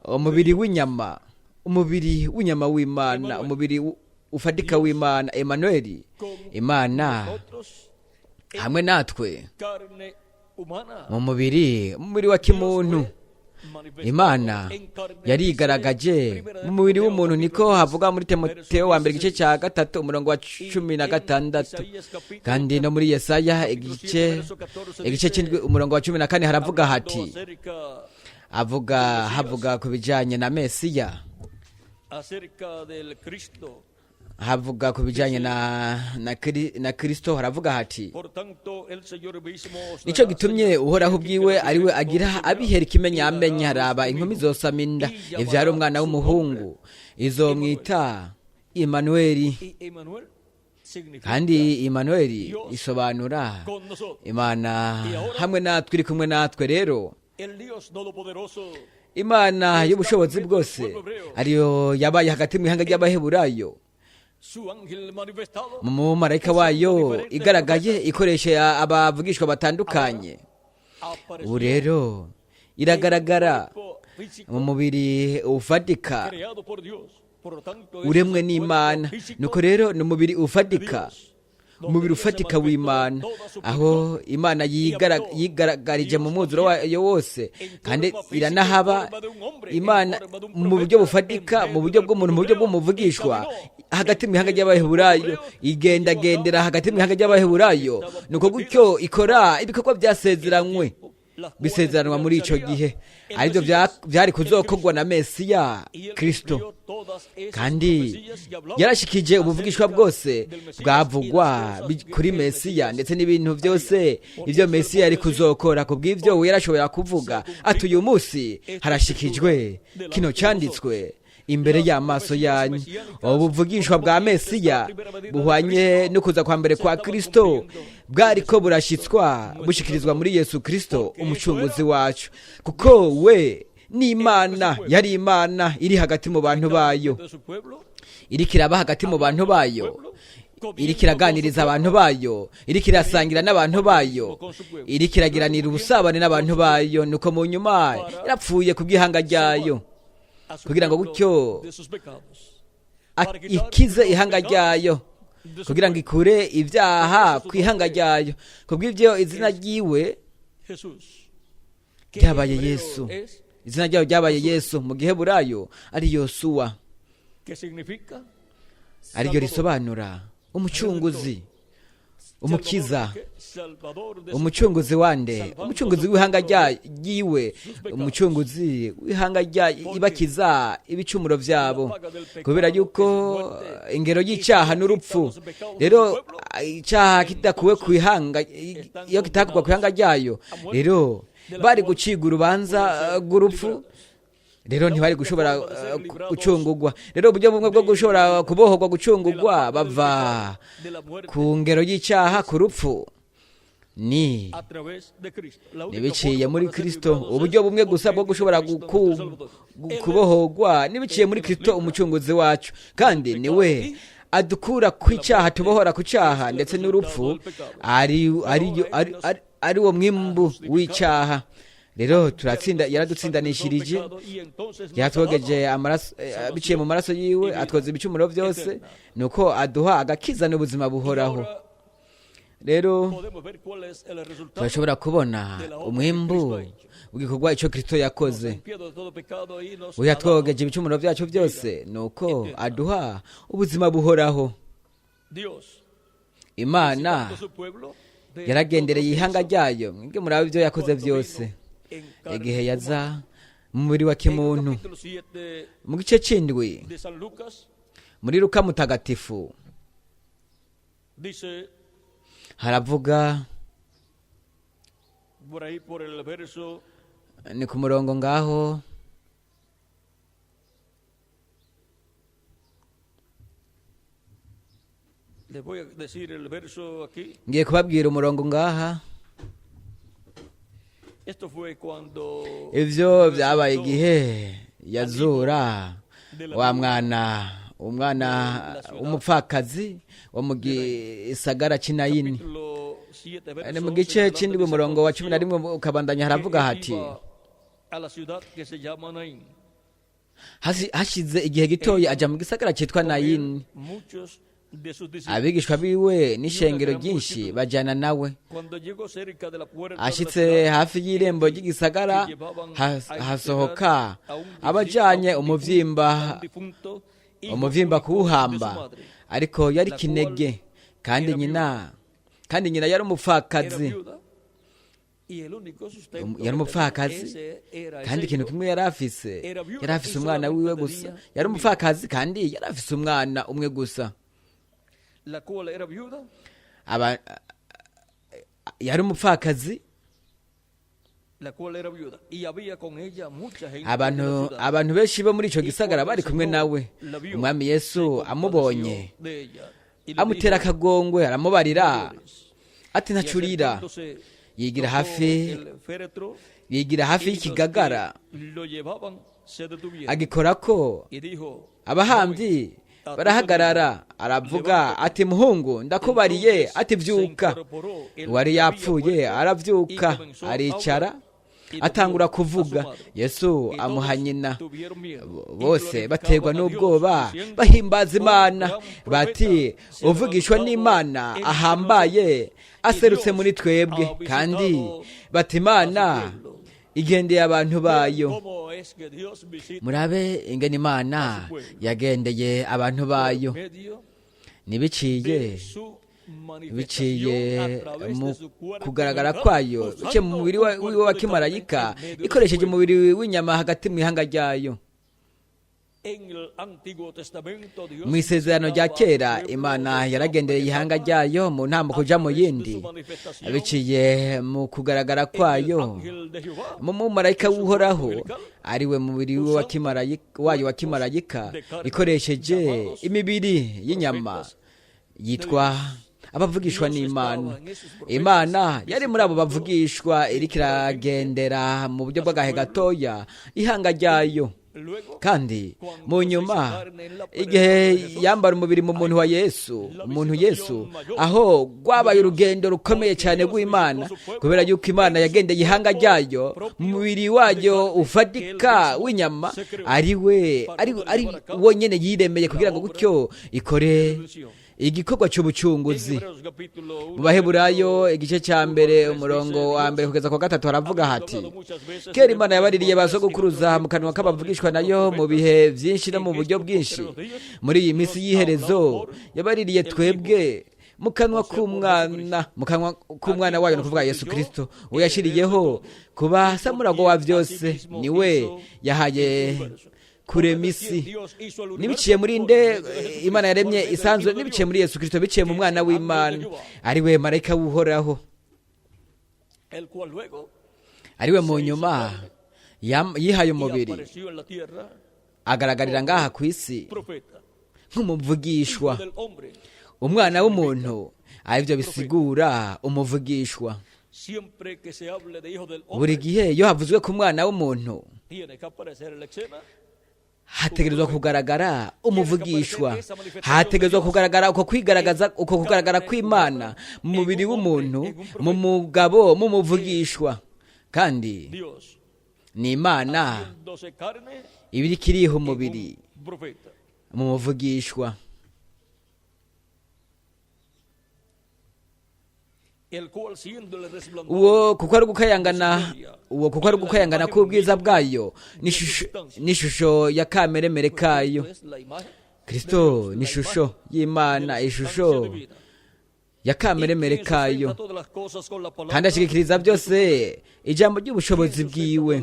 umubiri w'inyama, umubiri w'inyama w'Imana, umubiri ufatika w'Imana, Emanueli, Imana hamwe natwe mu mubiri wa kimuntu. Imana yarigaragaje mu mubiri w'umuntu, niko havuga muri Timoteo wa mbere igice cya 3 umurongo wa 16, kandi no muri Yesaya igice c'indwi umurongo wa 14 haravuga hati, avuga havuga ku bijanye na Mesiya, havuga ku bijanye na Kristo, haravuga hati: nico gitumye Uhoraho ubwiwe ariwe agira abihera ikimenyamenya, raba inkumi zosama inda ivyara umwana w'umuhungu, izomwita Imanueli. Kandi Imanueli isobanura Imana hamwe natwe, iri kumwe natwe. Rero Imana y'ubushobozi bwose ariyo yabaye hagati mu ihanga ry'Abaheburayo mu mumarayika wayo igaragaye ikoresha abavugishwa batandukanye, ubu rero iragaragara mu mubiri ufatika uremwe n'Imana. Nuko rero ni umubiri ufatika, umubiri ufatika w'Imana, aho Imana yigaragarije mu mwuzuro wayo wose, kandi iranahaba Imana mu buryo bufatika, mu buryo bw'umuntu, mu buryo bw'umuvugishwa hagati mu ihanga ry'Abaheburayo, igendagendera hagati mu ihanga ry'Abaheburayo. Nuko gutyo ikora ibikorwa byasezeranywe. bisezeranwa muri ico gihe, aribyo vyari kuzokorwa na Mesiya Kristo. Kandi yarashikije ubuvugishwa bwose bwavugwa kuri Mesiya, ndetse n'ibintu byose ibyo Mesiya yari kuzokora. Ku bw'ibyo we yarashobora kuvuga ati: "Uyu munsi harashikijwe kino cyanditswe imbere y'amaso yanyu." Ubuvugishwa bwa Mesiya buhwanye no kuza kwa mbere kwa Kristo bwariko burashyitswa, bushikirizwa muri Yesu Kristo umucunguzi wacu, kuko we ni Imana, yari Imana iri hagati mu bantu bayo, iriko iraba hagati mu bantu bayo, iriko iraganiriza abantu bayo, iriko irasangira n'abantu bayo, iriko iragiranira ubusabane n'abantu bayo. Nuko mu nyuma yarapfuye ku bw'ihanga ryayo, kugira ngo gutyo ikize ihanga ryayo, kugira ngo ikure ibyaha ku ihanga ryayo. Ku bw'ibyo izina ryiwe ryabaye Yesu, izina ryayo ryabaye Yesu, mu Giheburayo ari Yosuwa, ariryo risobanura umucunguzi, umukiza. Umucunguzi wande? Umucunguzi w'ihanga ryiwe, umucunguzi w'ihanga rya ibakiza ibicumuro byabo, kubera yuko ingero y'icyaha n'urupfu. Rero icyaha kidakuwe ku ihanga, iyo kitakurwa ku ihanga ryayo, rero bari gucibwa urubanza rw'urupfu, rero ntibari gushobora gucungugwa. Rero uburyo bumwe bwo gushobora kubohorwa, gucungugwa bava ku ngero y'icyaha, ku rupfu, ni nibiciye muri Kristo. Uburyo bumwe gusa bwo gushobora kubohorwa nibiciye muri Kristo umucunguzi wacu, kandi niwe adukura ku icyaha, tubohora ku cyaha ndetse n'urupfu, ari wo mwimbu w'icyaha. Rero turatsinda, yaradutsindanishirije, yaratwogeje amaraso, biciye mu maraso yiwe, atwoza ibicumuro byose, nuko aduha agakiza n'ubuzima buhoraho. Rero turashobora kubona umwimbu w'igikorwa icyo Kristo yakoze. Yatwogeje ibicumuro byacu byose, nuko aduha ubuzima buhoraho. Imana yaragendereye ihanga ryayo. Mwebwe murabe ibyo yakoze byose igihe yaza mu mubiri wa kimuntu. Mu gice c'indwi muri Luka mutagatifu haravuga, ni ku murongo ngaho ngiye kubabwira umurongo ngaha. Ibyo byabaye igihe yazura wa mwana, umwana w'umupfakazi wo mu gisagara cy'Inayini. Ni mu gice cy'indwi, umurongo wa 11 ukabandanya, haravuga hati: "Hashize igihe gitoya ajya mu gisagara cyitwa Nayini, abigishwa biwe n'ishengero ryinshi bajyana nawe. Ashitse hafi y'irembo ry'igisagara, hasohoka abajyanye umuvyimba kuwuhamba, ariko yari kinege, kandi nyina yari umupfakazi, yari umupfakazi, kandi ikintu kimwe yari afise, yari afise umwana wiwe gusa. Yari umupfakazi kandi yari afise umwana umwe gusa." Yari umupfakazi. Abantu benshi bo muri icyo gisagara bari kumwe nawe. Umwami Yesu amubonye, amutera akagongwe, aramubarira ati: "Ntacurira." Yigira hafi y'ikigagara, agikora ko, abahambyi barahagarara. Aravuga ati: "Muhungu, ndakubariye ati vyuka." Uwari yapfuye aravyuka, aricara, atangura kuvuga. Yesu amuha nyina. Bose baterwa n'ubwoba, bahimbaza Imana bati: "Uvugishwa n'Imana ahambaye aserutse muri twebwe." Kandi bati: "Imana igendeye abantu bayo." Murabe ingene Imana yagendeye abantu bayo. Ntibiciye Biciye mu kugaragara kwayo, biciye mu mubiri wiwe wa kimarayika, ikoresheje umubiri w'inyama hagati mu ihanga ryayo. Mu Isezerano rya Kera, Imana yaragendereye ihanga ryayo mu ntambuko kuja mu yindi, biciye mu kugaragara kwayo mu mumarayika w'Uhoraho, ari we mubiri wayo wa kimarayika, ikoresheje imibiri y'inyama yitwa abavugishwa n'Imana. Imana yari muri abo bavugishwa, iriko iragendera mu buryo bw'agahe gatoya ihanga ryayo. Kandi mu nyuma, igihe yambara umubiri mu muntu wa Yesu, umuntu Yesu, aho rwabaye urugendo rukomeye cyane rw'Imana, kubera yuko Imana yagendeye ihanga ryayo mu mubiri wayo ufatika w'inyama, ari we ari wonyine yiremeye, kugira ngo gutyo ikore igikorwa cy'ubucunguzi. Mu Baheburayo igice cya 1 umurongo wa 1 kugeza ku 3 haravuga hati: "Kera Imana yabaririye ba sogokuruza mu kanwa k'abavugishwa nayo mu bihe byinshi no mu buryo bwinshi. Muri iyi minsi y'iherezo yabaririye twebwe mu kanwa k'umwana, mu kanwa k'umwana wayo, ni ukuvuga Yesu Kristo, we yashyiriyeho kuba samuragwa wa byose, niwe yahaye kurema isi." Nibiciye muri nde Imana yaremye isanzwe? Nibiciye muri Yesu Kristo, biciye mu mwana w'Imana, ari we marayika w'Uhoraho, ari we mu nyuma yihaye umubiri, agaragarira ngaha ku isi nk'umuvugishwa, umwana w'umuntu, aribyo bisigura umuvugishwa. Buri gihe iyo havuzwe ku mwana w'umuntu, hategerezwa kugaragara umuvugishwa, hategerezwa kugaragara uko kwigaragaza, uko kugaragara kw'Imana mu mubiri w'umuntu, mu mugabo, mu muvugishwa. Kandi ni Imana ibiriko iriha umubiri mu muvugishwa, uwo kuko ari gukayangana, uwo kuko ari gukayangana k'ubwiza bwayo n'ishusho ya kameremere kayo. Kristo ni ishusho y'Imana, ishusho ya kameremere kayo, kandi ashigikiriza byose ijambo ry'ubushobozi bwiwe.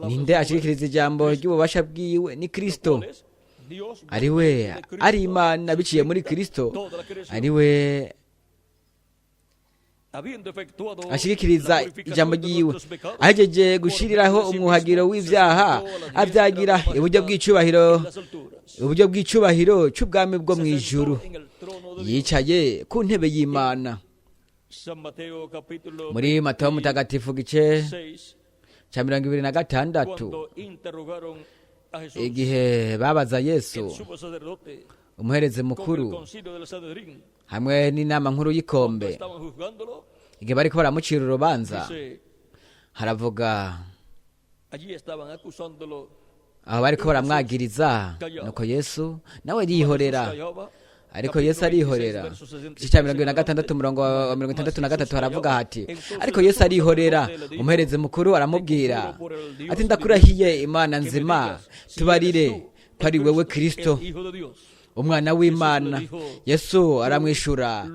Ninde ashigikiriza ijambo ry'ububasha bwiwe? Ni Kristo, ari we ari Imana biciye muri Kristo, ari we ashigikiriza ijambo ryiwe. Ahejeje gushiriraho umwuhagiro w'ibyaha, abyagira iburyo bw'icubahiro, uburyo bw'icubahiro cy'ubwami bwo mu ijuru, yicaye ku ntebe y'Imana. Muri Matayo Mutagatifu gice cya 26, igihe babaza Yesu, umuhereze mukuru hamwe n'inama nkuru y'ikombe, igihe bariko baramucira urubanza, haravuga aho bariko baramwagiriza, nuko Yesu nawe yihorera. Ariko Yesu arihorera. Igice cya 26 umurongo wa 63 haravuga hati: "Ariko Yesu arihorera. Umuhereze mukuru aramubwira ati: 'Ndakurahiye Imana nzima, tubarire ko ari wewe Kristo, umwana w'Imana.' Yesu aramwishura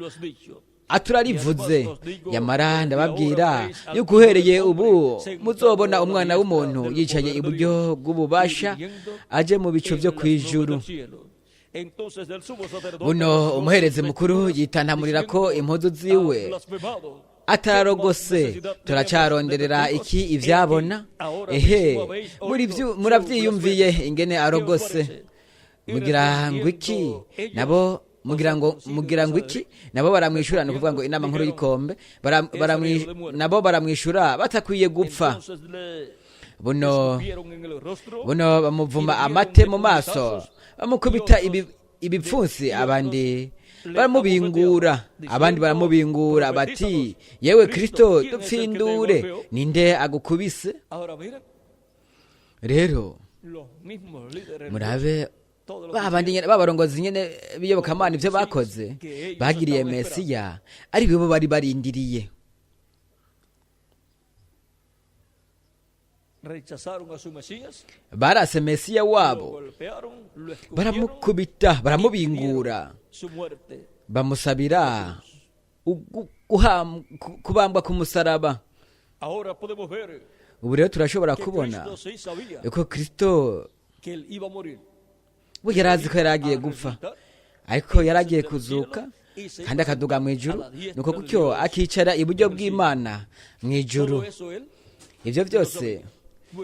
aturarivuze. Yamara ndababwira yuko uhereye ubu muzobona umwana w'umuntu yicaye iburyo bw'ububasha, aje mu bicu byo kwijuru." Buno umuherezi mukuru yitantamurira ko impuzu ziwe atararogose: "Turacaronderera iki ivyabona? Ehe, muravyiyumviye ingene arogose. Mugira ngo iki?" Nabo mugira ngo iki? Nabo baramwishura, ni ukuvuga ngo inama nkuru y'ikombe nabo baramwishura batakwiye gupfa. Buno bamuvuma amate mu maso, bamukubita ibipfunsi, abandi baramubingura, abandi baramubingura bati: 'Yewe Kristo, dupfindure, ninde agukubise?'" Rero murabe babandi nyene babarongozi nyene biyobokamana, ivyo bakoze, bagiriye Mesiya ari bo bari barindiriye. Barase Mesiya wabo, baramukubita, baramubingura, bamusabira kubambwa ku musaraba. Ubu rero turashobora kubona yuko Kristo we yari azi ko yari agiye gupfa, ariko yari agiye kuzuka kandi akaduga mu ijuru, nuko gutyo akicara iburyo bw'Imana mu ijuru. Ibyo byose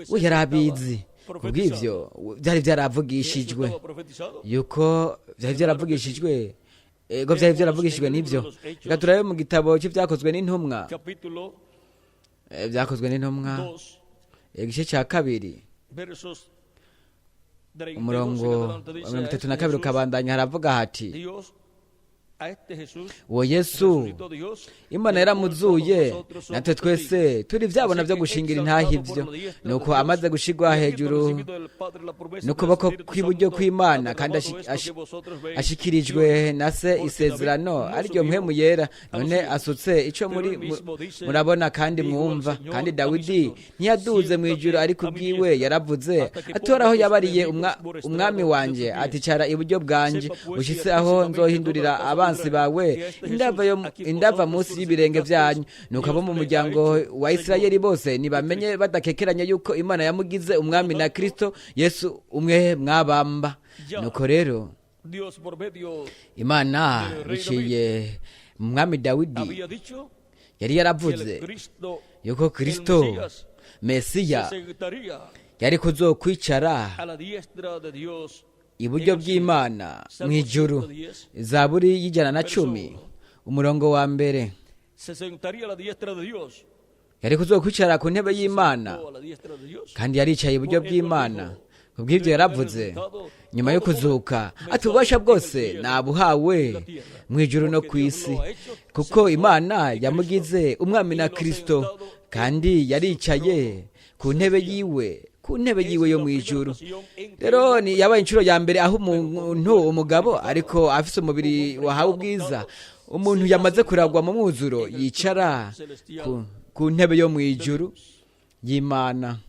we yari abizi. Kubw'ibyo byari byaravugishijwe, yuko byari byaravugishijwe, ego byari byaravugishijwe n'ibyo. Reka turabe mu gitabo cy'ibyakozwe n'intumwa, byakozwe n'intumwa igice cya 2 umurongo wa 32 ukabandanya, haravuga hati: uwo Yesu Imana yaramuzuye, natwe twese turi byabona byo gushingira intahe ibyo. Nuko amaze gushigwa hejuru n'ukuboko kw'iburyo kw'Imana, kandi ashikirijwe na se isezerano ariryo mpwemu yera, none asutse ico muri murabona kandi mwumva. Kandi Dawidi ntiyaduze mu ijuru, ariko ubwiwe yaravuze atoraho yabariye umwami wanje ati: cara iburyo bwanje ushitse aho nzohindurira abansi bawe indava munsi y'ibirenge byanyu. Nuko abo mu muryango wa Isirayeli bose nibamenye badakekeranya yuko Imana yamugize umwami na Kristo Yesu umwe mwabamba. Nuko rero Imana biciye mu mwami Dawidi yari yaravuze yuko Kristo Mesiya yari kuzokwicara iburyo bw'Imana mu ijuru. Zaburi y'110 umurongo wa 1. Yari kuzokwicara ku ntebe y'Imana, kandi yaricaye iburyo bw'Imana. Kubw'ibyo yaravuze nyuma yo kuzuka ati: ububasha bwose nabuhawe mu ijuru no ku isi, kuko Imana yamugize umwami na Kristo, kandi yaricaye ku ntebe yiwe, ku ntebe yiwe yo mu ijuru. Rero ni yabaye inshuro ya mbere aho umuntu umugabo ariko afise umubiri wahawe ubwiza, umuntu yamaze kuragwa mu mwuzuro, yicara ku ntebe yo mu ijuru y'Imana.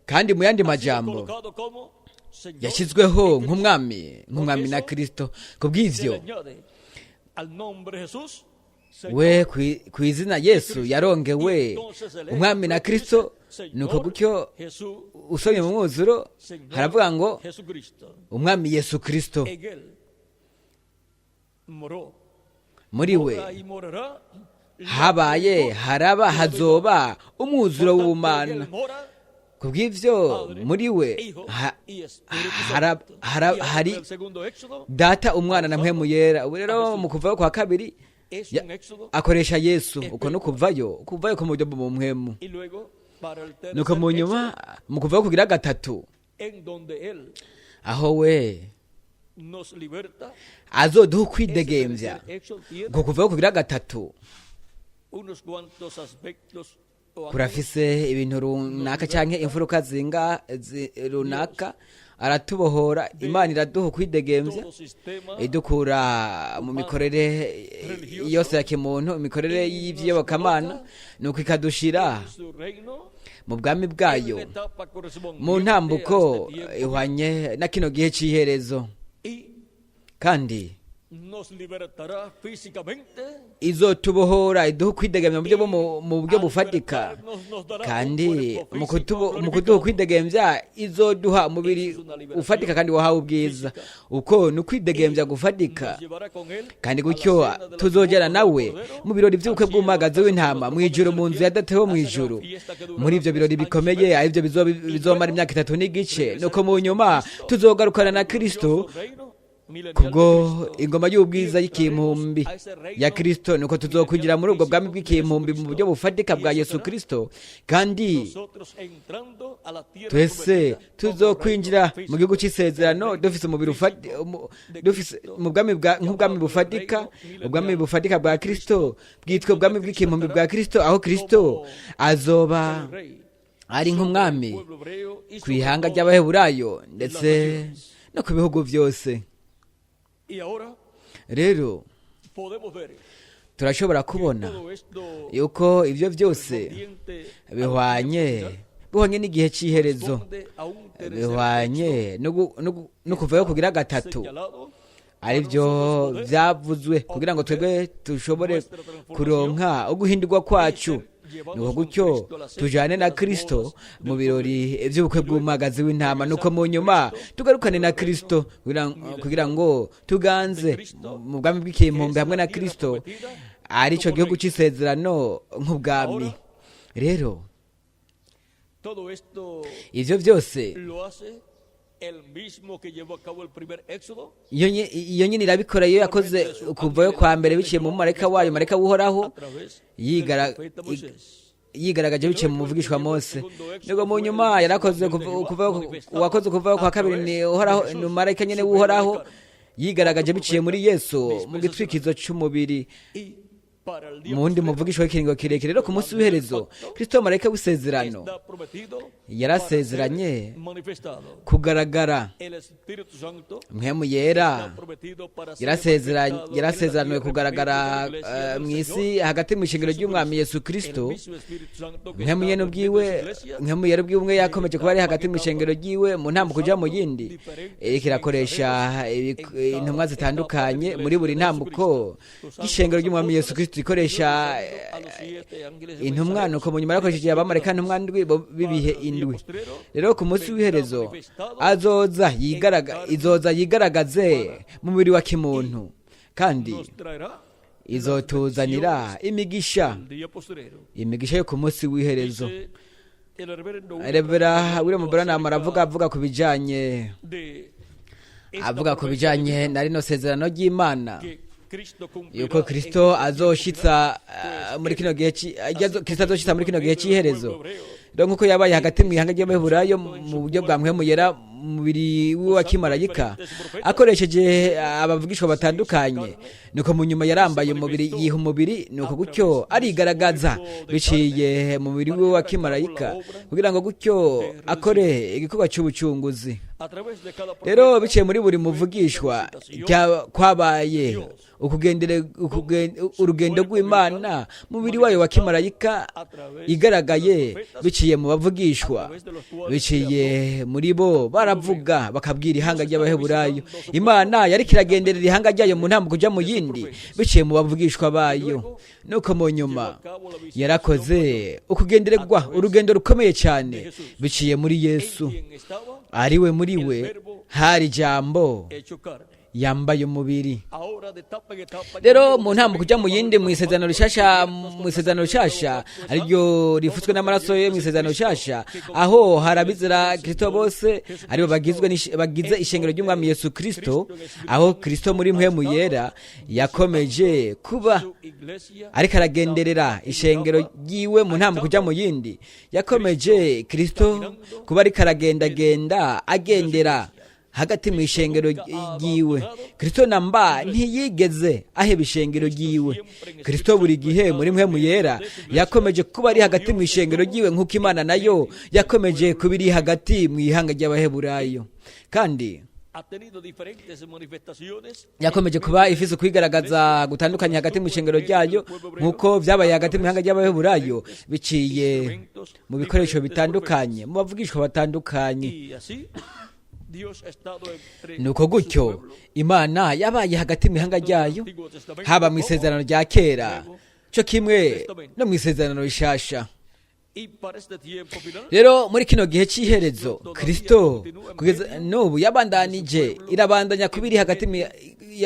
Kandi mu yandi majambo yashyizweho nk'umwami na Kristo. Kubw'ivyo we ku izina Yesu yarongewe umwami na Kristo. Nuko gutyo usomye mu mwuzuro haravuga ngo umwami Yesu Kristo, muri we habaye, haraba, hazoba umwuzuro w'ubumana. Kubw'ivyo muri we hari Data, Umwana na Mpwemu Yera. Ubu rero mu kuvayo kwa kabiri akoresha Yesu, uko no kuvayo ku buryo bw'umwemu. Nuko mu nyuma mu kuvayo kugira gatatu, aho we azoduha ukwidegembya, uko kuvayo kugira gatatu kurafise ibintu runaka canke imfuruka zinga runaka. Aratubohora, Imana iraduha ukwidegembya, idukura mu mikorere yose ya kimuntu, imikorere y'ivyiyobokamana, nuko ikadushira mu bwami bwayo mu ntambuko ihwanye na kino gihe c'iherezo. Kandi izotubohora, iduha ukwidegemvya mu buryo bufatika, kandi mu kuduha ukwidegemvya izoduha umubiri ufatika kandi wahawe ubwiza. Uko ni ukwidegemvya gufatika, kandi gutyo tuzogera nawe mu birori by'ubukwe bw'umwagazi w'intama mu ijuru, mu nzu ya Data wo mu ijuru. Muri ivyo birori bikomeye, arivyo bizomara imyaka 3 n'igice, nuko mu nyuma tuzogarukana na Kristo kubwo ingoma y'ubwiza y'ikimpumbi ya Kristo. Nuko tuzokwinjira muri ubwo bwami bw'ikimpumbi mu buryo bufatika bwa Yesu Kristo, kandi twese tuzokwinjira mu gihugu c'isezerano dufise umubiri dufise mu bwami nk'ubwami bufatika, ubwami bufatika bwa Kristo bwitwa ubwami bw'ikimpumbi bwa Kristo, aho Kristo azoba ari nk'umwami ku ihanga ry'Abaheburayo ndetse no ku bihugu byose. Rero turashobora kubona yuko ibyo byose bihwanye n'igihe cy'iherezo, bihwanye no kuvayo kugira gatatu, Aribyo byavuzwe kugira ngo twebwe dushobore kuronka uguhindurwa kwacu, nuko gutyo tujane na Kristo mu birori by'ubukwe bw'umwagazi w'intama, nuko mu nyuma tugarukane na Kristo kugira ngo tuganze mu bwami bw'ikimpumbi hamwe na Kristo, aricyo gihugu cy'isezerano nk'ubwami. Rero Todo esto ivyo byose lo hace el mismo que llevó a cabo el primer éxodo iyo nyine irabikora, iyo yakoze kuvayo kwa mbere biciye mu marayika wayo, marayika w'Uhoraho, a través del profeta Moisés. Yigaragaje biciye mu muvugishwa Mose. Nubwo mu nyuma yarakoze uwakoze kuvayo kwa kabiri ni Uhoraho, ni marayika nyine w'Uhoraho, yigaragaje biciye muri Yesu mu gitwikizo c'umubiri, Y para el día mu wundi postrero muvugishwa w'ikiringo kirekire. Rero ku munsi w'iherezo, Kristo marayika w'isezerano está prometido yarasezeranye para ser manifestado. kugaragara. El Espíritu Santo Mpwemu Yera está prometido para ser manifestado en la yarasezeraniwe tierra kugaragara en medio de la iglesia del mu Señor isi hagati mu ishengero ry'Umwami Yesu Jesucristo. Kristo. El mismo Espíritu Santo que Mpwemu está nyene en medio ubwiwe, de su iglesia Mpwemu Yera ubwiwe umwe yakomeje kuba ari hagati mu ishengero ryiwe mu ntambuko uja mu yindi, iriko irakoresha intumwa zitandukanye muri buri ntambuko y'ishengero ry'Umwami Yesu Kristo, ikoresha intumwa. Nuko mu nyuma yarakoresheje abamarayika ntumwa ndwi b'ibihe indwi. Rero ku munsi w'iherezo azoza izoza yigaragaze mu mubiri wa kimuntu, kandi nos traerá izotuzanira imigisha, el día postrero. imigisha yo ku munsi w'iherezo. Dice el reverendo William Revera William Branham acerca aravuga avuga ku bijanye de esta avuga ku promesa bijanye na rino sezerano ry'Imana, que Cristo cumplirá yuko Kristo en este azoshitsa muri kino gihe Kristo azoshitsa muri kino gihe cy'iherezo. Rero nk'uko yabaye hagati mu ihanga ry'Abaheburayo mu buryo bwa Mpwemu Yera, mu mubiri wa kimarayika, akoresheje abavugishwa batandukanye, nuko mu nyuma yarambaye umubiri, yiha umubiri, nuko gutyo arigaragaza biciye mu mubiri we wa kimarayika kugira ngo gutyo akore igikorwa cy'ubucunguzi. A través de cada Rero profeta biciye muri buri muvugishwa kwabaye urugendo rw'Imana mubiri wayo wa kimarayika igaragaye biciye mu bavugishwa, biciye muri bo baravuga bakabwira ihanga ry'Abaheburayo. Imana yariko iragenderera ihanga ryayo mu ntambuko uja mu yindi biciye mu bavugishwa bayo. Nuko mu nyuma yarakoze ukugendererwa, urugendo rukomeye cyane biciye muri Yesu, en quien estaba ariwe muri we hari Ijambo hecho carne. yambaye umubiri. Ahora de etapa en etapa Rero mu ntambuko ujya mu yindi mu isezerano rishasha, mu isezerano rishasha ariryo rifutswe n'amaraso ye, mu isezerano rishasha aho harabizera Kristo bose aribo bagizwe bagize ishengero ry'Umwami Yesu Kristo, aho Kristo muri Mpwemu Yera yakomeje kuba su iglesia ariko aragenderera ishengero ryiwe mu ntambuko ujya mu yindi. Yakomeje Kristo kuba ariko aragendagenda agendera hagati mu ishengero ryiwe. Kristo namba ntiyigeze aheba ishengero ryiwe. Kristo buri gihe muri Mpwemu Yera yakomeje kuba ari hagati mu ishengero ryiwe, nk'uko Imana nayo yakomeje kuba iri hagati mu ihanga ry'Abaheburayo, kandi ha tenido diferentes manifestaciones yakomeje kuba ifise ukwigaragaza gutandukanye hagati mu ishengero ryayo, nk'uko byabaye hagati mu ihanga ry'Abaheburayo biciye mu bikoresho bitandukanye, mu bavugishwa batandukanye. y así Dios ha estado entre Nuko su gutyo pueblo Imana yabaye hagati mu ihanga ryayo, Antiguo Testamento haba mu como isezerano rya kera cyo kimwe no mu isezerano rishasha. Y para este tiempo final Rero muri kino gihe cy'iherezo, Kristo kugeza n'ubu yabandanije, irabandanya kuba iri hagati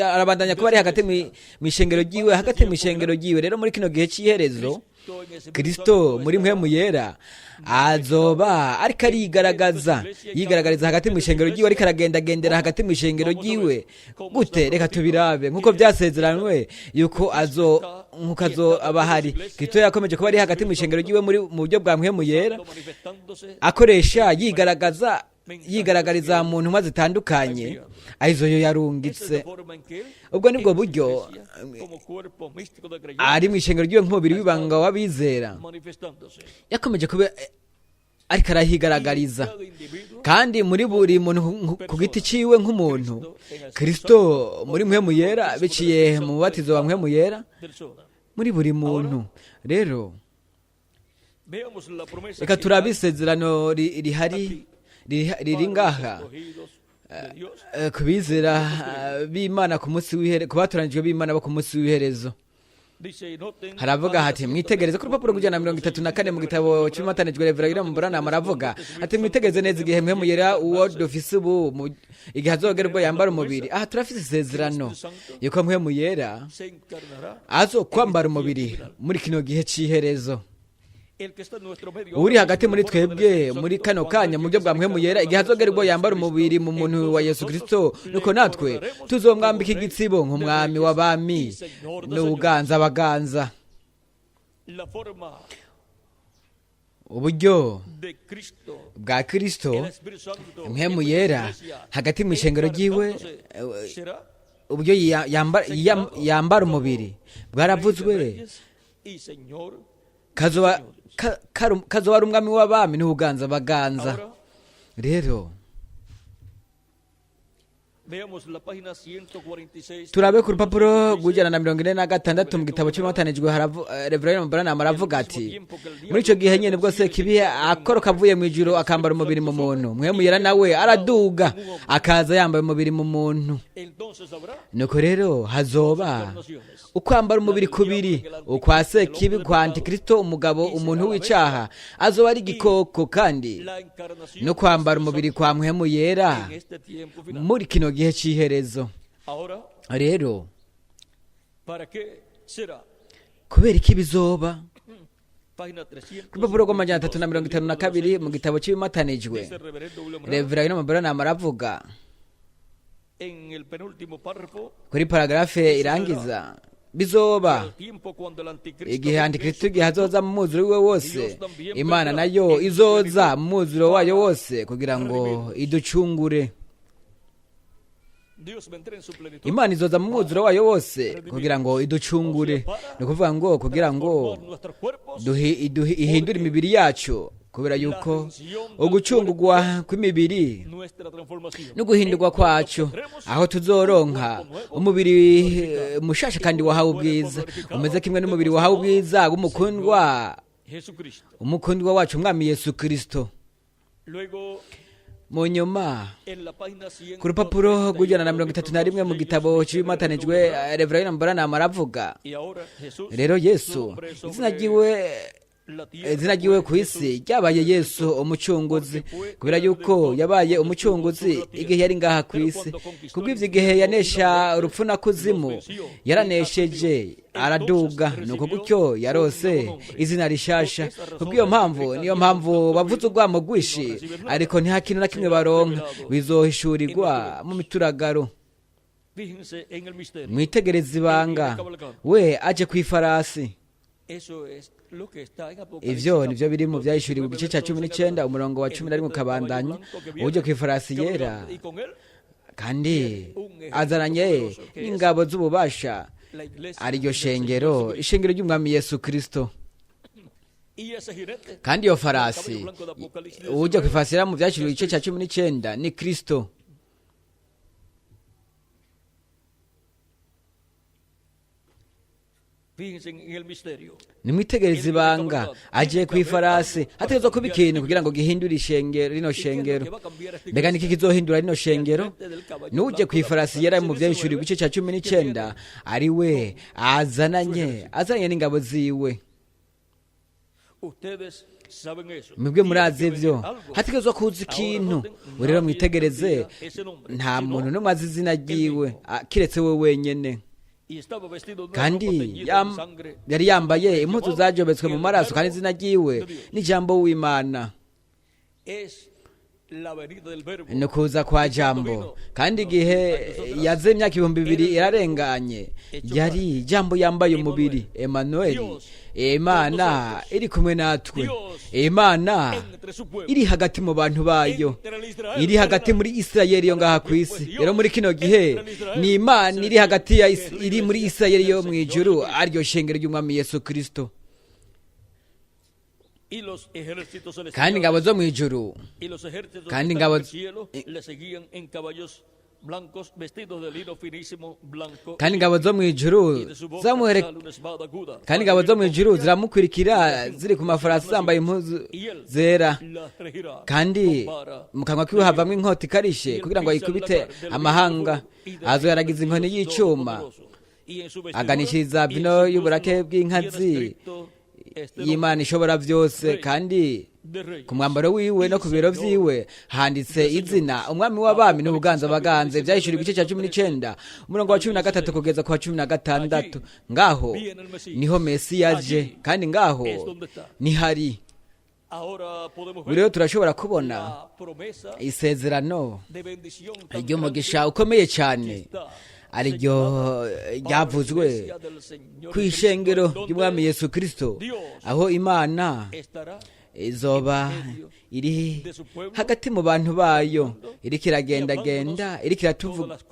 arabandanya kuba ari hagati mu ishengero ryiwe, hagati mu ishengero ryiwe. Rero muri kino gihe cy'iherezo, Cristo en ese Kristo muri Mpwemu Yera azoba ariko arigaragaza, yigaragariza hagati mu ishengero ryiwe, ariko aragendagendera hagati mu ishengero ryiwe. Gute? Reka tubirabe nk'uko byasezeranywe yuko azo nk'uko azo aba ahari. Kristo yakomeje kuba ari hagati mu ishengero ryiwe muri mu buryo bwa Mpwemu Yera, manifestándose akoresha, yigaragaza, yigaragariza mu ntumwa zitandukanye arizo yo Esa es yarungitse. la forma en que él Ubwo nibwo en su buryo iglesia, como cuerpo místico de creyentes, ari mu ishengero ryiwe nk'umubiri w'ibanga w'abizera manifestándose. yakomeje kuba ariko arahigaragariza. Cada individuo Kandi muri buri muntu ku giti ciwe nk'umuntu, Kristo muri Mpwemu Yera biciye mu mubatizo wa Mpwemu Yera persona. muri buri muntu. Rero Veamos la promesa reka que turabe isezerano rihari riri para los ngaha escogidos de Dios. Ku bizera b'Imana ku munsi w'ihere, ku batoranijwe b'Imana bo ku munsi w'iherezo. Dice, noten, Haravuga página hati mwitegereze ku rupapuro rw'134 mu gitabo cy'imatanijwe Reverend William Branham, aravuga ati mwitegereze neza igihe mwe muyera uwo dufise ubu igihe azogera ubwo yambara umubiri. Aha turafise isezerano yuko mwe muyera se encarnará azokwambara umubiri muri kino gihe c'iherezo. el que está en nuestro medio. Uri hagati muri twebwe muri kano kanya mu buryo bwa mpwemu yera, igihe azogera ubwo yambara umubiri mu muntu wa Yesu Kristo, nuko natwe tuzomwambika igitsibo nk'umwami w'abami n'ubuganza abaganza. La forma Uburyo de Cristo, bwa Kristo, el Espíritu Santo, mpwemu en la yera iglesia, hagati mu ishengero ryiwe, encarnándose, será uburyo yambara umubiri bwaravuzwe. Rey de reyes y Señor. Kazoba ari umwami w'abami n'ubuganza baganza. Ahora Rero veamos la página 146. turabe ku rupapuro rw'146 mu gitabo cy'umatanijwe. Reverend Branham aravuga ati muri icyo gihe nyine bwo Sekibi akoroka avuye mu ijuru akambara umubiri mu muntu, mpwemu yera nawe araduga akaza yambaye umubiri mu muntu. Entonces habrá Nuko rero hazoba ukwambara umubiri kubiri, ukwa Sekibi, kwa Antikristo, umugabo umuntu w'icaha azoba ari igikoko, kandi la encarnación no kwambara umubiri kwa mpwemu yera en este tiempo final. muri kino gihe c'iherezo. Ahora, Rero ¿para qué será? kubera iki bizoba? Página Ku rupapuro rw'352 mu gitabo cy'ibimatanijwe, Dice el reverendo William Branham Reverend William Branham aravuga en el penúltimo párrafo, kuri paragarafe irangiza, bizoba al tiempo cuando el anticristo igihe Antikristo igihe azoza mu mwuzuro wiwe wose, Imana nayo izoza mu mwuzuro wayo wose kugira ngo iducungure. Dios vendrá en su plenitud Imana izoza mu mwuzuro wayo wose kugira ngo iducungure, ni ukuvuga ngo kugira ngo transformar nuestros cuerpos ihindure imibiri yacu, kubera yuko ugucungurwa kw'imibiri nuestra transformación no guhindurwa kwacu, aho tuzoronka umubiri mushasha kandi wahawe ubwiza, umeze kimwe n'umubiri wahawe ubwiza w'umukundwa, Jesucristo. umukundwa wacu umwami Yesu Kristo. Luego Mu nyuma en la página ku rupapuro rw'131 mu gitabo cy'ibimatanijwe, Reverend Branham aravuga Y ahora Jesús, rero Yesu, su nombre sobre izina ryiwe, la tierra izina ryiwe fue ku isi Jesús. ryabaye Yesu umucunguzi, kubera yuko yabaye umucunguzi igihe yari ngaha ku isi. Kubw'ivyo igihe yanesha urupfu na kuzimu, yaranesheje araduga, nuko gutyo yarose izina rishasha. Kubw'iyo mpamvu, niyo mpamvu bavuze urwamo rwinshi ariko nta kintu na kimwe baronka, bizohishurirwa mu mituragaro. Fíjense en el misterio. Mwitegereze ibanga, we aje ku ifarasi. Eso es lo que está en Apocalipsis. Ivyo nivyo biri mu vyahishuriwe igice ca 19 umurongo wa 11 ukabandanya. Uje ku ifarasi yera Y con él kandi azananye n'ingabo z'ububasha, la iglesia ariryo del shengero, Señor Jesucristo. ishengero ry'umwami Yesu Kristo. Y ese jinete, Kandi iyo farasi, uje ku ifarasi yera mu vyahishuriwe igice ca 19, ni Kristo. fíjense en el misterio. Nimwitegereze ibanga, agiye ku ifarasi, hategerezwa kuba ikintu kugira ngo gihindure ishengero, rino ¿Y qué es lo shengero. que va a cambiar esta Mbega iglesia? niki kizohindura rino shengero? Nuje ku ifarasi yera mu vyahishuriwe igice ca 19, ari we azananye n'ingabo ziwe. Ustedes saben eso. Mwebwe murazi Tiene que ivyo, venir algo. hategerezwa kuza ikintu. Rero mwitegereze, nta muntu n'umwe azi izina ryiwe kiretse we wenyene. Y estaba vestido de una Kandi ropa teñida en sangre. yari yambaye impuzu zajobetswe mu maraso, kandi izina ryiwe n'ijambo w'Imana. Es la venida del verbo. Ni ukuza kwa jambo, kandi igihe yaze imyaka 2000 irarenganye, yari jambo yambaye umubiri, Emanueli, Imana iri kumwe natwe, Imana Entre su pueblo. iri hagati mu bantu bayo, Entre el Israel iri hagati muri Isirayeli yo ngaha ku isi. Rero muri kino gihe ni Imana iri hagati ya iri muri Isirayeli yo mu ijuru, ariryo shengero ry'umwami Yesu Kristo. Y los ejércitos Kandi celestiales ingabo zo mu ijuru y los ejércitos kandi que están en ingabo el cielo le seguían en caballos Blancos vestidos de lino finísimo, blanco. Kandi ingabo zo mu ijuru Y de su boca zamuhere sale una espada aguda. Kandi ingabo zo mu ijuru ziramukurikira ziri ku mafarasi zambaye impuzu Y él zera, la regirá kandi con vara mu kanwa kiwe havamwo inkota ikarishe kugira ngo ayikubite amahanga. Azoyaragiza inkoni y'icuma, aganishiriza vino y'uburake bw'inkazi y'Imana ishobora byose. Kandi ku mwambaro wiwe no ku biro vyiwe handitse izina Umwami w'abami n'Ubuganza baganze. Vyahishura igice cya 19, umurongo wa 13 kugeza ku wa 16. Ngaho niho Mesiya aje, kandi ngaho nihari. Ubu rero turashobora kubona isezerano ry'umugisha ukomeye cyane ariryo ryavuzwe ku ishengero ry'Umwami Yesu Kristo, aho Imana izoba iri hagati mu bantu bayo, iriko iragendagenda, iriko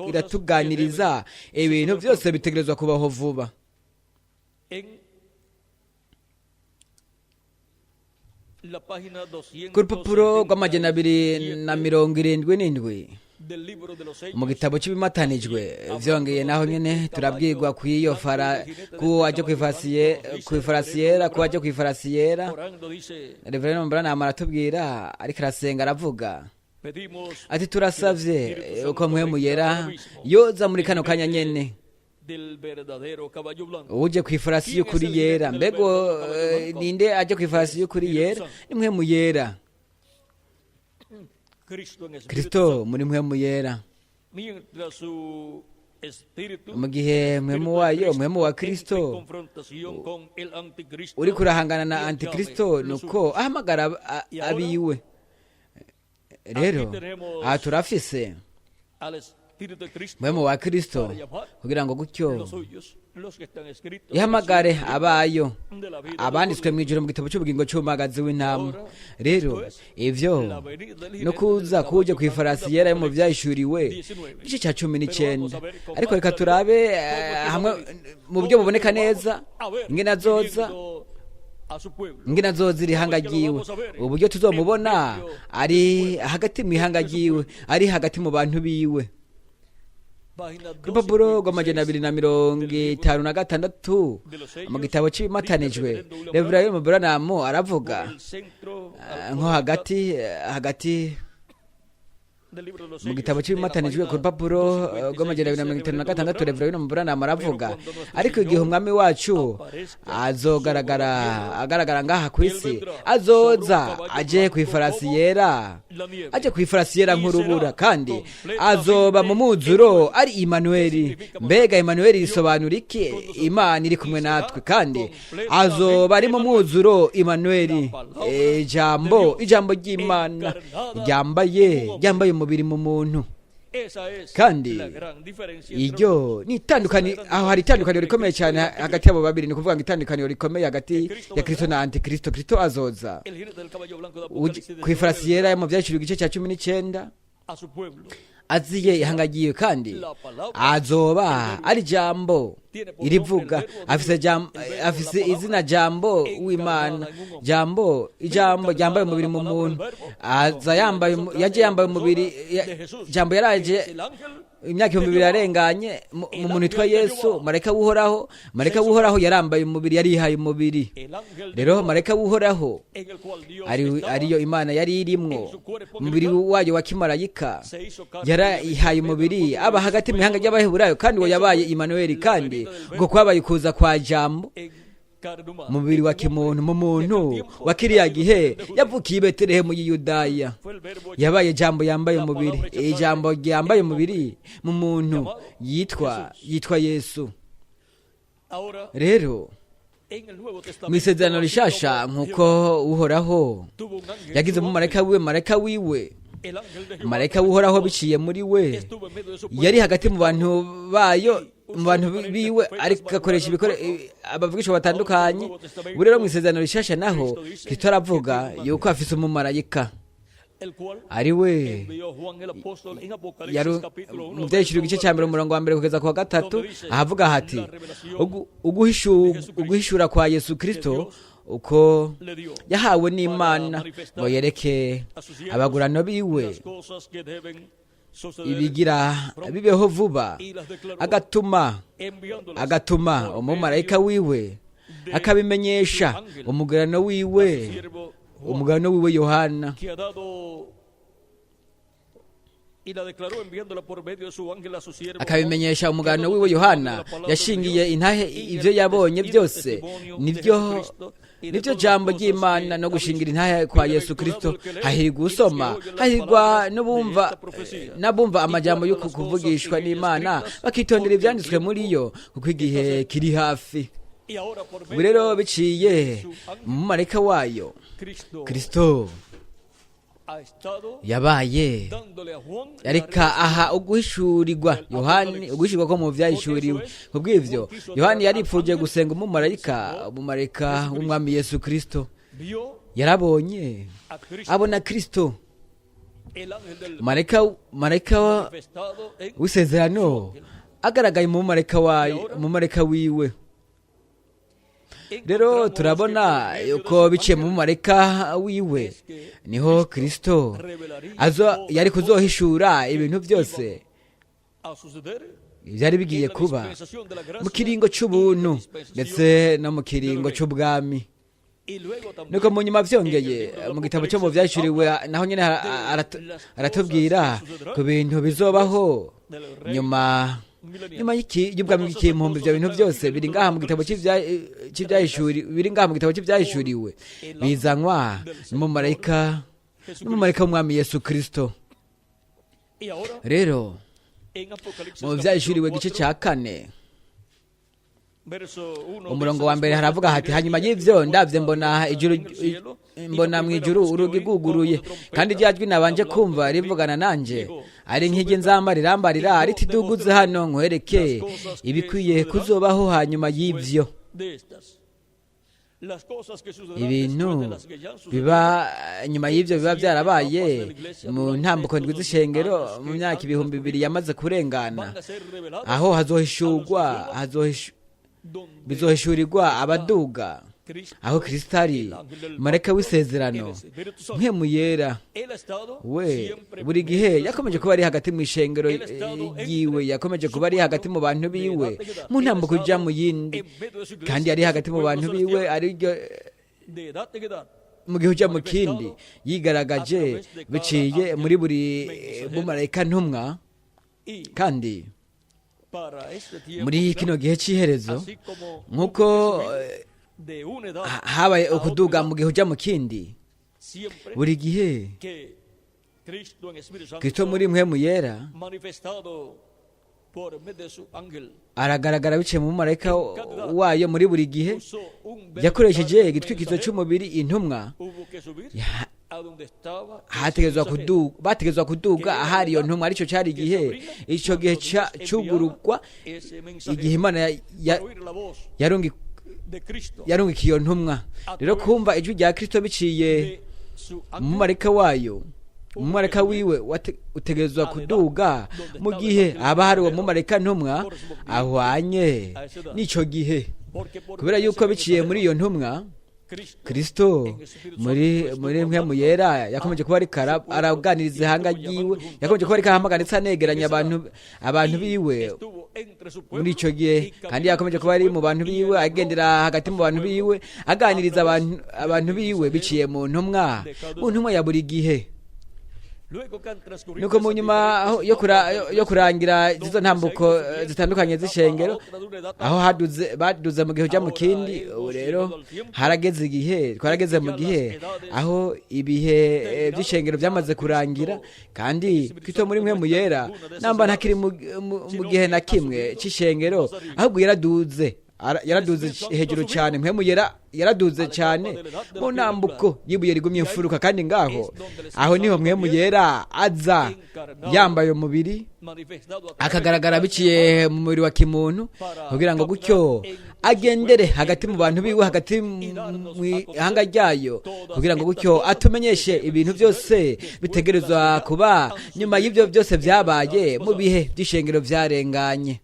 iratuganiriza ibintu byose bitegerezwa kubaho vuba. Ku rupapuro rw'277 mu gitabo cy'ibimatanijwe, vyongeye naho nyene turabwirwa kw'iyo fara ku aje kw'ifarasi, kw'ifarasi yera, ku aje kw'ifarasi yera. Reverend Branham aratubwira, ariko arasenga, aravuga ati: "Turasavye uko Mpwemu Yera yoza muri kano kanya nyene." Uje kw'ifarasi y'ukuri yera, mbego ninde aje kw'ifarasi y'ukuri yera? Ni Mpwemu Yera, Kristo muri Mpwemu Yera. Mu gihe Mpwemu wayo, Mpwemu wa Kristo, uri kurahangana na Antikristo, nuko ahamagara abiwe. Rero aha turafise Mpwemu wa Kristo kugira ngo gutyo ihamagare abayo, abanditswe mu ijuru mu gitabo cy'ubugingo cy'umwagazi w'intama. Rero ivyo no kuza kuje ku ifarasi yera yo mu Vyahishuriwe igice cya 19. Ariko reka turabe hamwe mu buryo buboneka neza ingene azoza, ingene azoza iri hanga ryiwe, uburyo tuzomubona ari hagati mu ihanga ryiwe, ari hagati mu bantu biwe. Ku rupapuro rw'256 mu gitabo cy'ibimatanijwe, Reverend Branham aravuga nko hagati hagati mu gitabo cy'ibimatanijwe, ku rupapuro rw'256, Reverend Branham aravuga: "Ariko igihe Umwami wacu azogaragara, agaragara ngaha ku isi, azoza aje ku ifarasi yera, aje ku ifarasi yera nk'urubura, kandi azoba mu muzuro ari Imanueli." Mbega Imanueli risobanura iki? Imana iri kumwe natwe. Kandi azoba ari mu mwuzuro Imanueli, ijambo ry'Imana ryambaye umubiri mu muntu. Kandi iryo ni itandukaniro, aho hari itandukaniro rikomeye cyane hagati y'abo babiri, ni ukuvuga ngo itandukaniro rikomeye hagati ya Kristo na Antikristo. Kristo azoza ku ifarasi yera yo mu Vyahishuriwe igice cya 19, aziye ihangagiwe, kandi azoba ari Jambo irivuga, afise izina Jambo w'Imana, Jambo, ijambo ryambaye umubiri mu muntu. Aza yambaye, yaje yambaye umubiri. Jambo yaraje imyaka 2000 yarenganye mu muntu witwa Yesu, marayika w'Uhoraho. Marayika w'Uhoraho yarambaye umubiri, yarihaye umubiri. Rero marayika w'Uhoraho ariyo Imana yari irimwo umubiri wayo wa kimarayika, yarayihaye umubiri, aba hagati mu ihanga ry'Abaheburayo, kandi uwo yabaye Imanueli. Kandi ubwo kwabaye ukuza kwa Jambo mubiri wa kimuntu mu muntu wa kiriya gihe yavukiye i Betelehemu y'Iyudaya. Yabaye Jambo yambaye umubiri, ijambo ryambaye umubiri mu muntu yitwa Yesu. Rero mu isezerano rishasha, nk'uko Uhoraho yagize umumarayika wiwe, marayika wiwe, marayika w'Uhoraho biciye muri we yari hagati mu bantu bayo, mu bantu biwe, ariko akoresha abavugisha batandukanye. Ubu rero mu isezerano rishasha naho, Kristo aravuga yuko afise umumarayika ari we mu Vyahishuriwe igice cya 1, umurongo wa 1 kugeza ku wa 3, ahavuga hati: "Uguhishura kwa Yesu Kristo uko yahawe n'Imana ngo yereke abagurano biwe ibigira bibeho vuba, agatuma umumarayika wiwe akabimenyesha umugurano wiwe Yohana. Akabimenyesha umugano wiwe Yohana yashingiye intahe ibyo yabonye byose. Nibyo jambo ry'Imana no gushingira intahe kwa Yesu Kristo. Hahirwa usoma, hahirwa n'abumva amajambo yo kuvugishwa n'Imana, bakitondera ibyanditswe muri yo, kuko igihe kiri hafi. Ubu rero biciye mu marayika wayo, Kristo yabaye areka aha uguhishurirwa Yohani, uguhishurirwa ko mu vyahishuriwe. Kubw'ivyo Yohani yaripfuje gusenga umumarayika w'umwami Yesu Kristo. Yarabonye, abona Kristo, marayika w'isezerano, agaragaye mu mumarayika wiwe. Rero turabona yuko biciye mu mumarayika wiwe niho Kristo yari kuzohishura ibintu byose byari bigiye kuba mu kiringo c'ubuntu ndetse no mu kiringo c'ubwami. Nuko mu nyuma vyongeye mu gitabo cyo mu vyahishuriwe naho nyene aratubwira ku bintu bizobaho nyuma y'ubwami bw'ikimpumbi. Ibyo bintu byose biri ngaha mu gitabo cy'ivyahishuriwe, bizanwa n'umumarayika w'umwami Yesu Kristo. Rero mu vyahishuriwe gice cya 4 umurongo wa mbere haravuga hati: hanyuma y'ivyo ndavye mbona ijuru, mbona mu ijuru urugi rwuguruye, kandi rya jwi nabanje kumva rivugana nanje ari nk'igi nzamba rirambarira riti: duguze hano nkwereke ibikwiye kuzobaho hanyuma y'ivyo. Ibintu biba nyuma y'ivyo biba byarabaye mu ntambuko ndwi z'ishengero mu myaka 2000 yamaze kurengana, aho hazohishurwa bizohishurirwa abaduga aho Kristo ari, marayika w'isezerano, mpemu yera. We buri gihe yakomeje kuba ari hagati mu ishengero yiwe, yakomeje kuba ari hagati mu bantu biwe mu ntambuko ija mu yindi, kandi yari hagati mu bantu biwe ariryo mu gihe uja mu kindi, yigaragaje biciye muri buri mumarayika ntumwa. Kandi muri kino gihe cy'iherezo, nk'uko habaye ukuduga mu gihe ujya mu kindi, buri gihe Kristo muri mwe muyera aragaragara biciye mu mumarayika wayo. Muri buri gihe yakoresheje igitwikizo cy'umubiri intumwa, bategerezwa kuduga ahari iyo ntumwa, aricyo cyari igihe icyo gihe cyugurukwa, igihe Imana yarungika iyo ntumwa. Rero kumva ijwi rya Kristo biciye mu mumarayika wayo, umumarayika wiwe utegerezwa kuduga mu gihe haba hari uwo mumarayika ntumwa ahwanye n'icyo gihe, kubera yuko biciye muri iyo ntumwa Kristo muri mwe muyera yakomeje kuba ariko araganiriza ihanga ryiwe, yakomeje kuba ariko ahamagara ndetse anegeranya abantu biwe muri icyo gihe, kandi yakomeje kuba ari mu bantu biwe, agendera hagati mu bantu biwe, aganiriza abantu biwe biciye mu ntumwa ya buri gihe. Nuko mu nyuma yo kurangira izo ntambuko zitandukanye z'ishengero, aho baduze mu gihe ujya mu kindi, ubu rero harageze igihe, twarageze mu gihe aho ibihe by'ishengero byamaze kurangira, kandi Kristo muri mwe muyera namba ntakiri mu gihe na kimwe cy'ishengero, ahubwo yaraduze hejuru cyane, mwe muyera yaraduze cyane mu ntambuko y'ibuye rigumye imfuruka, kandi ngaho aho niho mwe muyera aza yambaye umubiri, akagaragara biciye mu mubiri wa kimuntu, kugira ngo gutyo agendere hagati mu bantu biwe, hagati mu ihanga ryayo, kugira ngo gutyo atumenyeshe ibintu byose bitegerezwa kuba nyuma y'ibyo byose byabaye mu bihe by'ishengero byarenganye.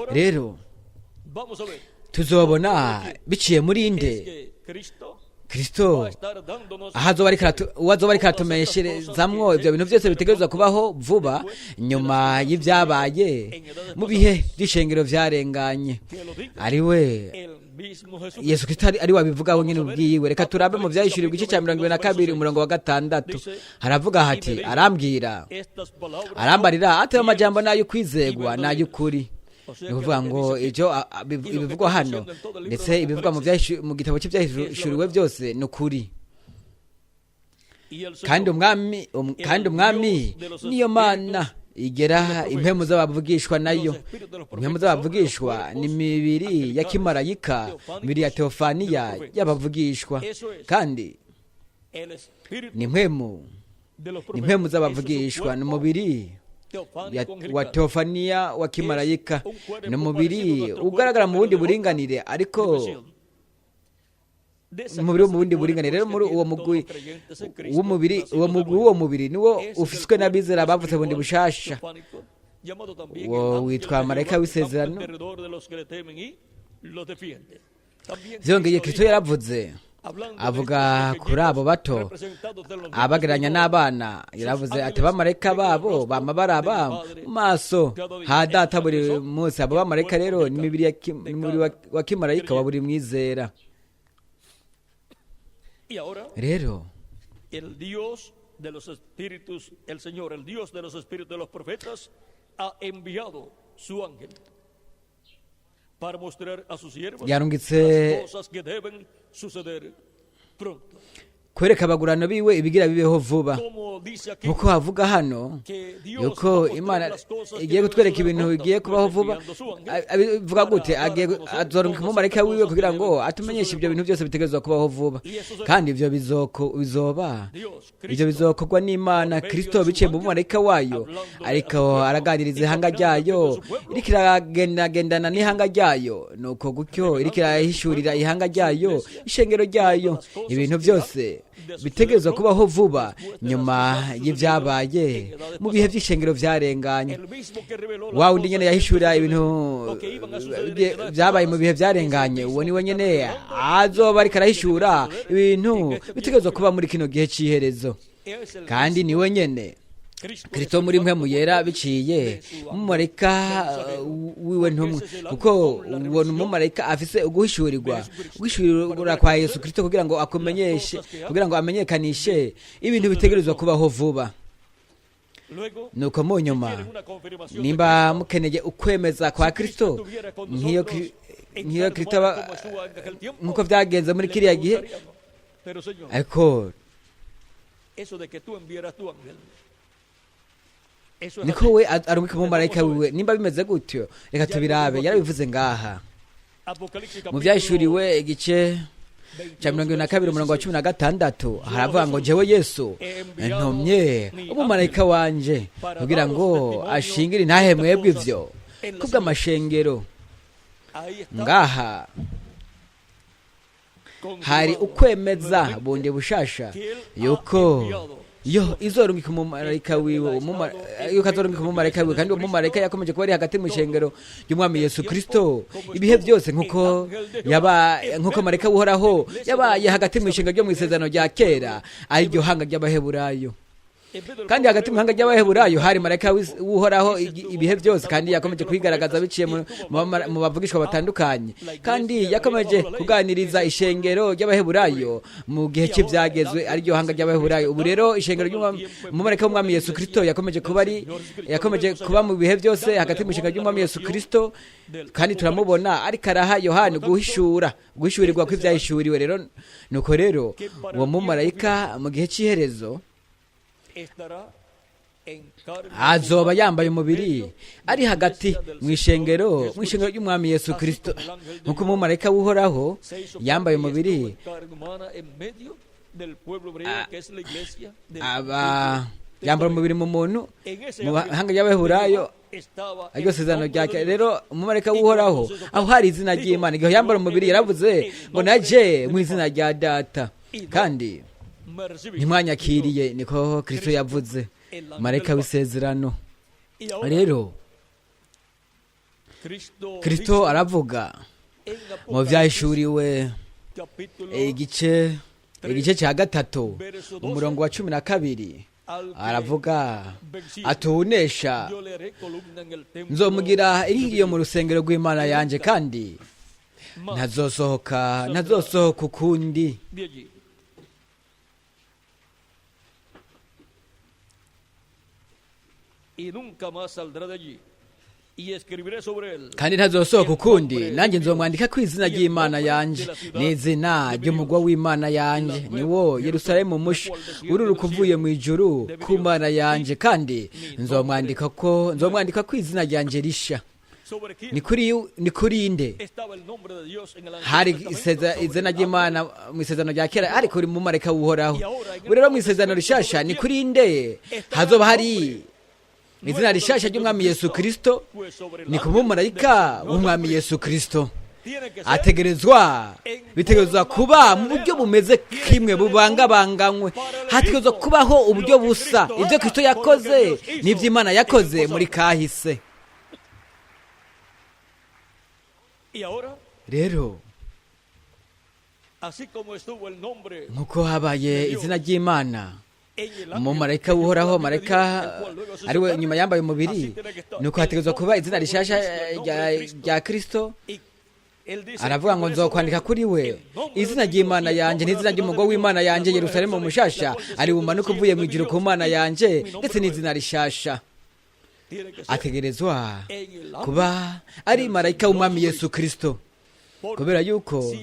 Rero tuzobona biciye muri nde Kristo aho azoba ariko uwo azoba ariko aratumenyesherezamwo ibyo bintu byose bitegerezwa kubaho vuba nyuma y'ibyabaye mu bihe by'ishengero byarenganye, ari we Yesu Kristo, ari wabivugaho nyine ubwiwe. Reka turabe mu Byahishuriwe igice cya 22, umurongo wa 6. Haravuga hati: "Arambwira, arambarira ati: amajambo n'ay'ukwizegwa n'ay'ukuri." Ni ukuvuga ngo ibyo ibivugwa hano, ndetse ibivugwa mu gitabo cy'ibyahishuriwe byose, ni ukuri. Kandi umwami niyo Mana igera impemu z'abavugishwa nayo. Impemu z'abavugishwa ni imibiri ya kimarayika, imibiri ya teofaniya y'abavugishwa, kandi ni impemu z'abavugishwa, ni umubiri wa teofaniya wa kimarayika, ni umubiri ugaragara mu bundi buringanire, ariko umubiri wo mu bundi buringanire. Rero muri uwo mugwi w'umubiri, uwo mugwi w'uwo mubiri niwo ufiswe n'abizera bavutse bundi bushasha. Uwo witwa marayika w'isezerano. Vyongeye, Kristo yaravuze, avuga kuri abo bato, abagereranya n'abana. Yaravuze ati: "Abamarayika babo bama baraba mu maso ha Data buri munsi." Abo bamarayika rero ni imibiri ni umubiri wa kimarayika wa buri mwizera. Rero El Dios de los espíritus, el Señor, el Dios de los espíritus de los profetas, ha enviado su ángel para mostrar a sus siervos yarungitse las cosas que deben suceder pronto. kwereka abagurano biwe ibigira bibeho vuba. Como dice aquí, Nkuko havuga hano yuko Imana igiye kutwereka ibintu bigiye kubaho vuba, abivuga gute? Agiye azorungika umumarayika wiwe kugira ngo atumenyeshe ibyo bintu byose bitegerezwa kubaho vuba. Kandi ibyo bizoba, ibyo bizokorwa n'Imana Kristo biciye mu mumarayika wayo, ariko araganiriza ihanga ryayo, iriko iragendagendana n'ihanga ryayo. Nuko gutyo iriko irahishurira ihanga ryayo, ishengero ryayo, ibintu byose bitegerezwa kubaho vuba nyuma y'ibyabaye mu bihe by'ishengero byarenganye. Wa wundi nyene yahishura ibintu byabaye mu bihe byarenganye, uwo ni we nyene azoba ariko arahishura ibintu bitegerezwa kuba muri kino gihe c'iherezo. Kandi ni we nyene Kristo muri Mpwemu Yera biciye umumarayika wiwe ntumwe, kuko ubona umumarayika afise uguhishurirwa kwa Yesu Kristo kugira ngo akumenyeshe, kugira ngo amenyekanishe ibintu bitegerezwa kubaho vuba. Nuko mu nyuma, nimba mukeneye ukwemeza kwa Kristo, nk'iyo Kristo nkuko byagenze muri kiriya gihe, ariko Eso de que tú enviaras tu ángel. Eso es niko we arungika umumarayika wiwe. Nimba bimeze gutyo, reka tubirabe. Yarabivuze ngaha Apocalipsis mu Byahishuriwe igice cya 22, umurongo wa 16. Haravuga ngo: "Jewe Yesu ntumye umumarayika wanje kugira ngo ashingire intahe mwebwe ivyo kubw'amashengero." Ahí está Ngaha hari ukwemeza bundi bushasha yuko yo izorungika umumarayika wiwe, yuko azorungika umumarayika wiwe. Kandi uwo mumarayika yakomeje kuba ari hagati mu ishengero ry'Umwami Yesu Kristo ibihe byose, nkuko yaba nkuko marayika w'Uhoraho yabaye hagati mu ishengero ryo mu Isezerano rya Kera, ari ryo hanga ry'Abaheburayo. Kandi hagati mu hanga ry'Abaheburayo hari marayika w'Uhoraho ibihe byose, kandi yakomeje kwigaragaza biciye mu bavugishwa batandukanye, kandi yakomeje kuganiriza ishengero ry'Abaheburayo mu gihe cy'ibyagezwe, ari ryo hanga ry'Abaheburayo. Ubu rero ishengero ry'umumarayika w'Umwami Yesu Kristo yakomeje kuba ari yakomeje kuba mu bihe byose hagati mu ishengero ry'Umwami Yesu Kristo, kandi turamubona ariko araha Yohani guhishurirwa kw'ibyahishuriwe. Rero nuko rero uwo mumarayika mu gihe cy'iherezo estará en carne azoba yambaye umubiri, ari hagati mu ishengero ry'Umwami Yesu Kristo, nk'uko umumarayika w'Uhoraho se hizo yambaye carne y umubiri estuvo en carne humana en medio del pueblo hebreo, que es la iglesia del aba Antiguo yambara umubiri mu muntu En ese mu ángel hanga ry'Abaheburayo, estaba aryo el sezerano nombre rya de kera. Dios. Rero umumarayika w'Uhoraho, aho hari izina ry'Imana. Igihe yambara umubiri yaravuze ngo: "Naje mu izina rya Data, kandi Me recibiste. ntimwanyakiriye." Niko Kristo yavuze, marayika w'isezerano. Y ahora Rero Cristo Kristo dice aravuga en mu Apocalipsis Byahishuriwe capítulo igice Igice cya 3 umurongo wa 12 aravuga ati uwunesha nzomugira inkingi yo mu rusengero rw'Imana yanjye, kandi ntazosohoka ukundi. Kandi ntazosohoka ukundi, nanjye nzomwandika ku izina ry'Imana yanjye n'izina ry'umugwa w'Imana yanjye, ni wo Yerusalemu musha ururuka uvuye mu ijuru ku Mana yanjye, kandi nzomwandika ku izina ryanjye risha. Ni kuri nde hari izina ry'Imana mu isezerano rya kera? Ariko uri mu marayika w'Uhoraho. Rero mu isezerano rishasha ni kuri nde hazoba hari izina rishasha ry'Umwami Yesu Kristo? Ni ku mumarayika w'Umwami Yesu Kristo. Ategerezwa, bitegerezwa kuba mu buryo bumeze kimwe, bubangabanganywe. Hategerezwa kubaho uburyo busa, ibyo Kristo yakoze n'ibyo Imana yakoze muri kahise. Rero nkuko habaye izina ry'Imana mu marayika w'Uhoraho, marayika ariwe nyuma yambaye umubiri, nuko hategerezwa kuba izina rishasha rya Kristo. Aravuga ngo nzokwandika kuri we izina ry'Imana yanjye n'izina ry'umugwa w'Imana yanjye, Yerusalemu mushasha ari bumanuke uvuye mu ijuru ku Mana yanjye, ndetse n'izina rishasha. Ategerezwa kuba ari marayika w'Umwami Yesu Kristo, kubera yuko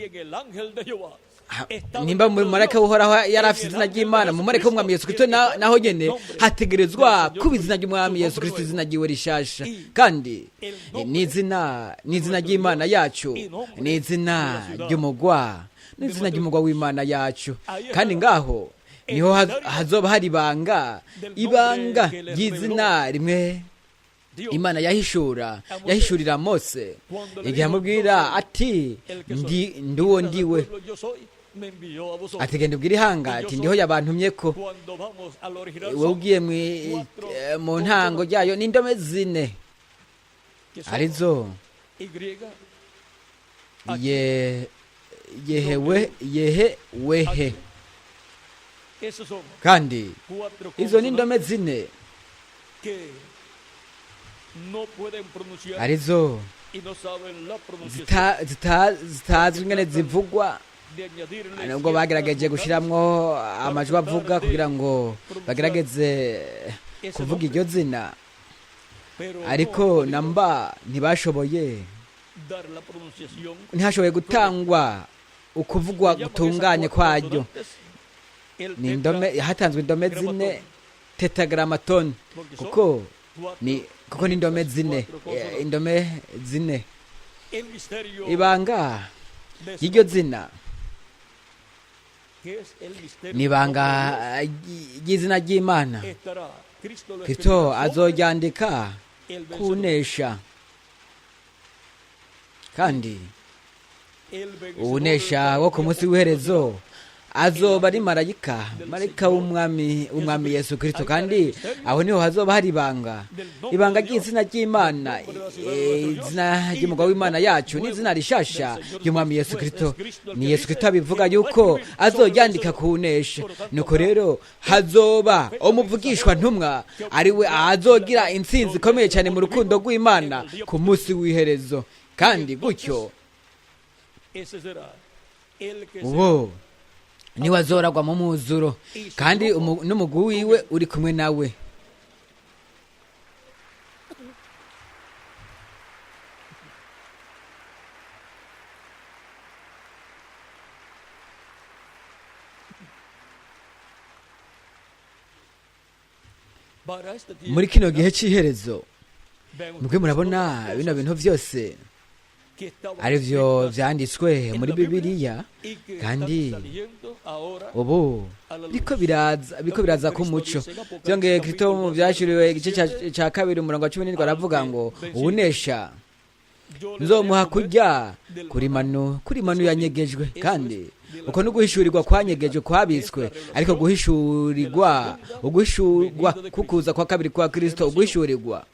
nimba mu marayika w'Uhoraho yari afite izina ry'Imana, mu marayika w'Umwami Yesu Kristo naho nyene hategerezwa kuba izina ry'Umwami Yesu Kristo, izina ryiwe rishasha, kandi n'izina ry'Imana yacu, n'izina ry'umugwa, n'izina ry'umugwa w'Imana yacu. Kandi ngaho niho hazoba hari ibanga ry'izina rimwe Imana yahishurira Mose igihe amubwira ati ndi uwo ndiwe. Ati genda ubwire ihanga ati ndiho yabantumye ko. Wowe ugiye mu ntango ryayo ni indome 4 arizo ye, yehewe, yehe, wehe. Kandi izo ni indome 4 arizo zitazwi ingene zivugwa, nubwo bagerageje gushiramwo amajwi avuga kugira ngo bagerageze kuvuga iryo zina, ariko namba ntibashoboye, ntihashoboye gutangwa ukuvugwa gutunganye kwaryo. Ni indome, hatanzwe indome 4 tetragrammaton, kuko ni indome 4, indome 4. Ibanga y'iryo zina ni ibanga ry'izina ry'Imana. Kristo azoryandika kunesha, kandi uwunesha wo ku munsi w'iherezo azoba ari marayika w'Umwami Yesu Kristo. Kandi aho niho hazoba hari ibanga ry'izina ry'Imana, izina ry'umugabo w'Imana yacu, n'izina rishasha ry'Umwami Yesu Kristo. Ni Yesu Kristo abivuga yuko azoryandika kunesha. Nuko rero hazoba umuvugishwa ntumwa ariwe azogira intsinzi ikomeye cyane mu rukundo rw'Imana ku munsi w'iherezo. Kandi gutyo uwo niwe azoragwa mu muzuro, kandi n'umugwi wiwe uri kumwe nawe. Muri kino gihe cy'iherezo mwe murabona bino bintu byose arivyo vyanditswe muri Bibiliya, kandi ubu biko biraza ku muco. Byongeye Kristo mu byashuriwe igice cya 2 umurongo wa 17 aravuga ngo uwunesha nzomuha kurya kuri manu yanyegejwe. Kandi uko no guhishurirwa kwanyegejwe kwabitswe, ariko guhishurirwa uguhishurwa kukuza kwa kabiri kwa Kristo, uguhishurirwa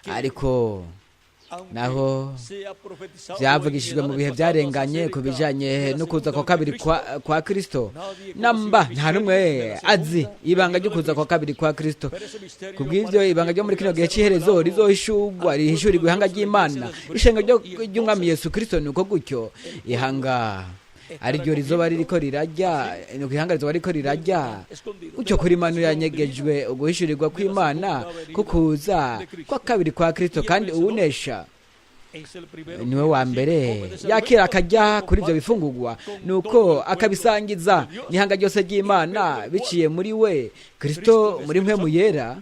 ariko Naho byavugishijwe mu bihe byarenganye ku bijyanye no kuza kwa kabiri kwa Kristo, namba nta n'umwe azi ibanga ryo kuza kwa kabiri kwa Kristo. Ku bw'ibyo ibanga ryo muri kino gihe cy'iherezo rizohishurwa, rihishurirwa ihanga ry'Imana, ishenga ry'umwami Yesu Kristo. Ni uko gutyo ihanga ariryo rizoba ririko rirajya, nuko ihanga rizoba ririko rirajya gutyo kuri manu yanyegejwe uguhishurirwa kw'Imana kukuza kwa kabiri kwa Kristo. Kandi uwunesha niwe wa mbere yakira akajya kuri ibyo bifungurwa, nuko akabisangiza n'ihanga ryose ry'Imana biciye muri we Kristo muri mpwemu yera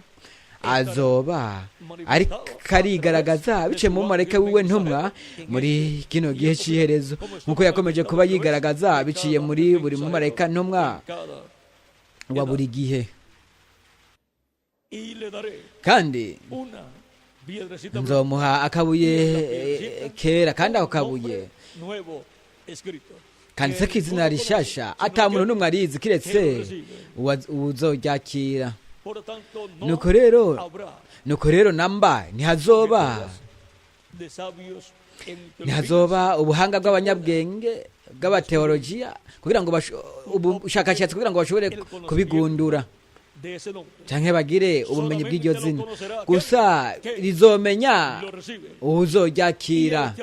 azoba ariko arigaragaza biciye mu marayika wiwe ntumwa muri kino gihe cy'iherezo, nk'uko yakomeje kuba yigaragaza biciye muri buri mumarayika ntumwa wa buri gihe. Kandi nzomuha akabuye kera, kandi ako kabuye kanditseko izina rishasha ata muntu n'umwe arizi kiretse uwuzoryakira. Nuko rero namba ntihazoba ubuhanga bw'abanyabwenge bw'abateologiya kugira ngo ubushakashatsi kugira ngo bashobore kubigundura canke bagire ubumenyi bw'iryo zina. Gusa rizomenya uwuzoryakira,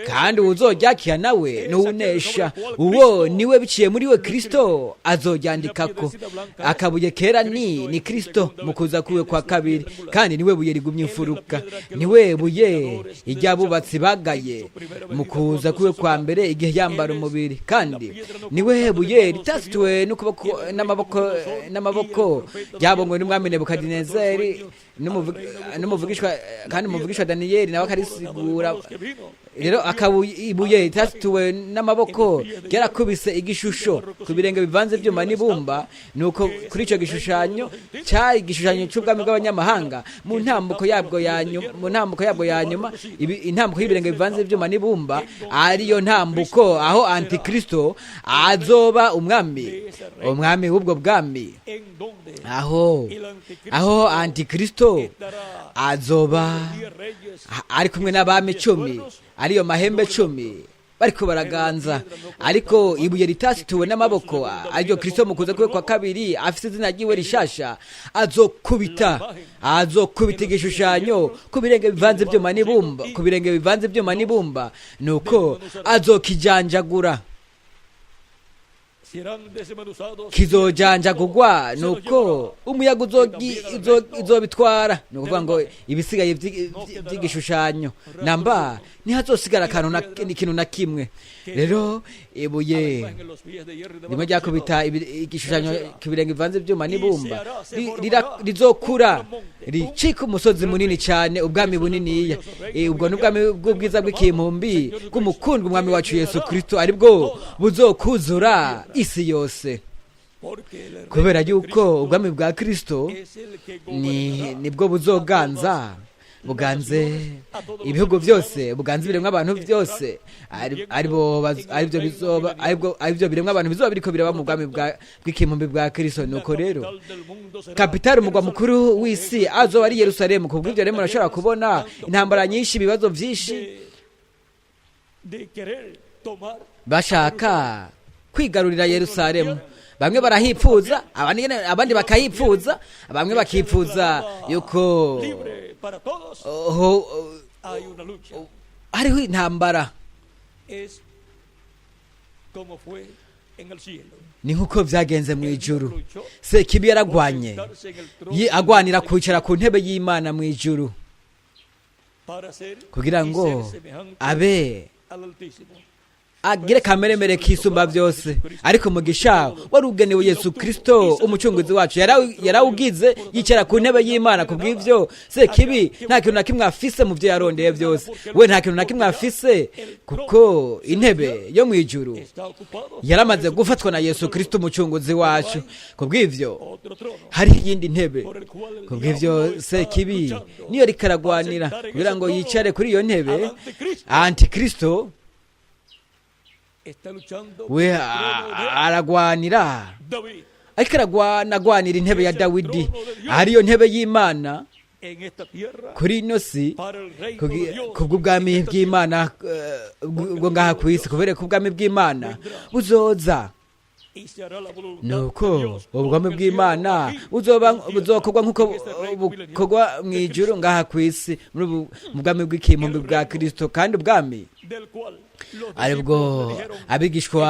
kandi uwuzoryakira nawe nuwunesha, uwo niwe biciye muri we Kristo azoryandikako. Akabuye kera ni Kristo mu kuza kuwe kwa kabiri, kandi niwe buye rigumye imfuruka, niwe buye iry'abubatsi bagaye mu kuza kuwe kwa mbere igihe yambara umubiri, kandi niwe buye ritasituwe n'amaboko ryabongwe n'umwami Nebukadinezeri n'umuvugishwa, kandi umuvugishwa Daniyeli nawe akarisigura. Rero ibuye ritasituwe n'amaboko ryarakubise igishusho ku birenge bivanze ibyuma n'ibumba. Nuko kuri icyo gishushanyo cyari igishushanyo cy'ubwami bw'abanyamahanga mu ntambuko yabwo ya nyuma, mu ntambuko yabwo ya nyuma, intambuko y'ibirenge bivanze ibyuma n'ibumba, ariyo ntambuko aho Antikristo azoba umwami w'ubwo bwami, aho Antikristo azoba ari kumwe n'abami 10, ariyo mahembe 10 bariko baraganza. Ariko ibuye ritasituwe n'amaboko, ariryo Kristo mu kuza kwe kwa kabiri afise izina ryiwe rishasha, azokubita igishushanyo ku birenge bivanze ibyuma n'ibumba, ku birenge bivanze ibyuma n'ibumba, nuko azokijanjagura, kizojanjagurwa, nuko umuyaga uzobitwara. Ni ukuvuga ngo ibisigaye by'igishushanyo namba ntihazosigara ikintu na kimwe. Rero ibuye rimwe ryakubita igishushanyo ku birenge bivanze ibyuma n'ibumba rizokura ricika umusozi munini cyane, ubwami buniniya. Ubwo ni ubwami bw'ubwiza bw'ikimpumbi bw'umukundwa umwami wacu Yesu Kristo, aribwo buzokuzura isi yose, kubera yuko ubwami bwa Kristo nibwo buzoganza, buganze ibihugu byose, buganze ibiremwa abantu byose, aribyo biremwa abantu bizoba biriko biraba mu bwami bw'ikimpumbi bwa Kristo. Nuko rero kapitali, umugwa mukuru w'isi, azoba ari Yerusalemu. Ku bw'ibyo rero murashobora kubona intambara nyinshi, ibibazo byinshi, bashaka kwigarurira Yerusalemu. Bamwe barahipfuza, abandi bakahipfuza, bamwe bakipfuza yuko hariho intambara. Ni nk'uko byagenze mu ijuru, Sekibi yaragwanye agwanira kwicara ku ntebe y'Imana mu ijuru kugira ngo abe agire kameremere kisumba byose. Ariko umugisha wari ugenewe Yesu Kristo umucunguzi wacu yarawugize, yicara ku ntebe y'Imana. Ku bw'ibyo Sekibi nta kintu na kimwe afise mu byo yarondeye byose, we nta kintu na kimwe afise, kuko intebe yo mu ijuru yaramaze gufatwa na Yesu Kristo umucunguzi wacu. Ku bw'ibyo hari iyindi ntebe. Ku bw'ibyo Sekibi niyo rikaragwanira kugira ngo yicare kuri iyo ntebe. Antikristo we aragwanira, ariko aragwanira intebe ya Dawidi, ariyo ntebe y'Imana. Kuri ino si, kubw'ubwami bw'Imana bwo ngaha ku isi, kubera ko ubwami bw'Imana buzoza, nuko ubwami bw'Imana buzokorwa nk'uko bukorwa mu ijuru ngaha ku isi, mu bwami bw'ikimumbi bwa Kirisito. Kandi ubwami aribwo abigishwa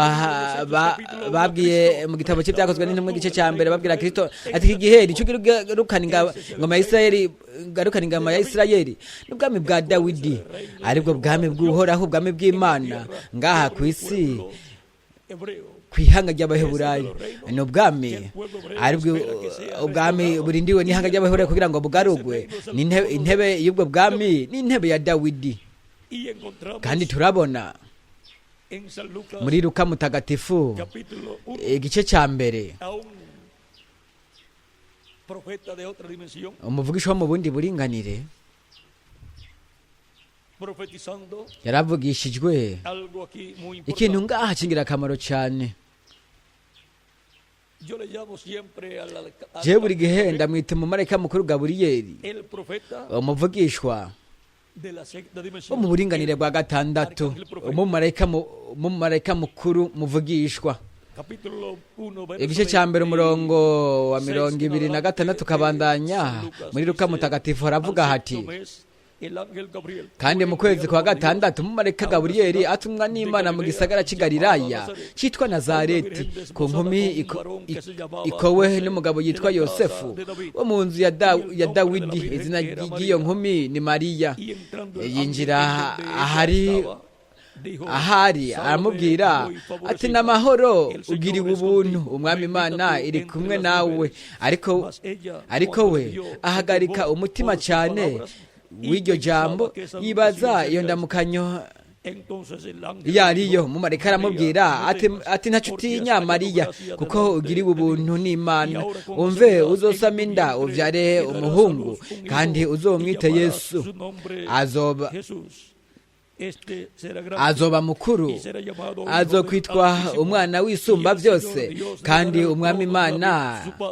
babwiye mu gitabo cy'Ibyakozwe n'Intumwa, igice cya mbere, babwira Kirisito ati: "Iki gihe nicyo garukana ingoma ya Isirayeli, garukana ingoma ya Isirayeli n'ubwami bwa Dawidi," aribwo bwami bw'Uhoraho, ubwami bw'Imana ngaha ku isi, ku ihanga ry'Abaheburayo. Ni ubwami, aribwo ubwami burindiwe n'ihanga ry'Abaheburayo kugira ngo bugarugwe. Intebe y'ubwo bwami ni intebe ya Dawidi. Kandi turabona muri Luka Mutagatifu, igice cya mbere, umuvugisha wo mu bundi buringanire yaravugishijwe ikintu ngaha cy'ingirakamaro cyane. Je buri gihe ndamwita umumarayika mukuru Gaburiyeli, umuvugishwa wo mu buringanire bwa gatandatu, umumarayika mukuru muvugishwa. Igice cya mbere, umurongo wa 26 kabandanya, muri Luka Mutagatifu haravuga hati: "Kandi mu kwezi kwa gatandatu umumarayika Gaburiyeli atumwa n'Imana mu gisagara cy'i Galilaya cyitwa Nazareti, ku nkumi ikowe n'umugabo yitwa Yosefu wo mu nzu ya Dawidi. Izina ry'iyo nkumi ni Mariya. Yinjira ahari ahari, aramubwira ati: 'N'amahoro, ugiriwe ubuntu, Umwami Imana iri kumwe nawe.' Ariko we ahagarika umutima cyane w'iryo jambo, yibaza iyo ndamukanyo iyo ariyo. Mumarayika aramubwira ati: 'Ntacyo utinya, Mariya, kuko ugiriwe ubuntu n'Imana. Umve, uzosama inda, ubyare umuhungu, kandi uzomwite Yesu. Azoba mukuru, azokwitwa Umwana w'Isumba Byose, kandi Umwami Imana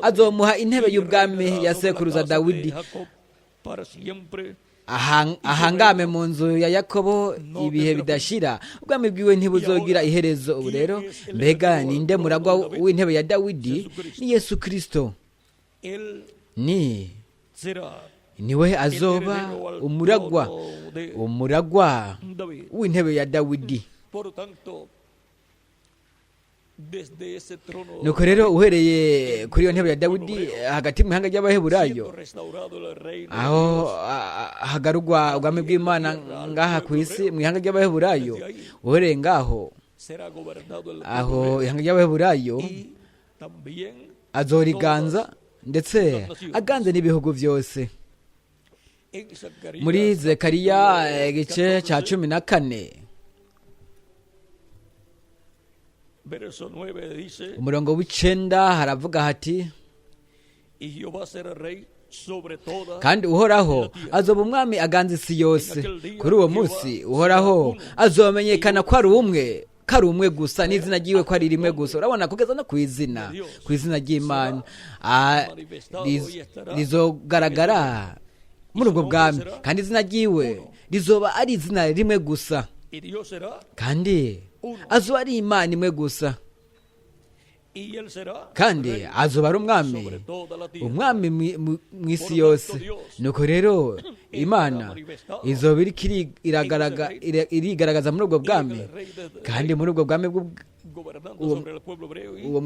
azomuha intebe y'ubwami ya sekuruza Dawidi, ahangame mu nzu ya Yakobo ibihe bidashira. Ubwami bwiwe ntibuzogira iherezo.' Ubu rero, mbega ninde muragwa w'intebe ya Dawidi? Ni Yesu Kirisito. Ni niwe azoba umuragwa w'intebe ya Dawidi. Nuko rero, uhereye kuri iyo ntebe ya Dawidi hagati mu ihanga ry'Abaheburayo, aho hagarurwa ubwami bw'Imana ngaha ku isi mu ihanga ry'Abaheburayo, uhereye ngaho, aho ihanga ry'Abaheburayo azoriganza, ndetse aganze n'ibihugu byose. Muri Zekariya, igice cya 14, umurongo w'9, haravuga hati: "Kandi Uhoraho azoba umwami aganza isi yose. Kuri uwo munsi Uhoraho azomenyekana ko ari umwe, ko ari umwe gusa, n'izina ryiwe ko ari rimwe gusa." Urabona, kugeza no ku izina, ku izina ry'Imana rizogaragara muri ubwo bwami, kandi izina ryiwe rizoba ari izina rimwe gusa, kandi azoba ari Imana imwe gusa, kandi azoba ari umwami mu isi yose. Nuko rero Imana izoba irigaragaza muri ubwo bwami, kandi muri ubwo bwami, uwo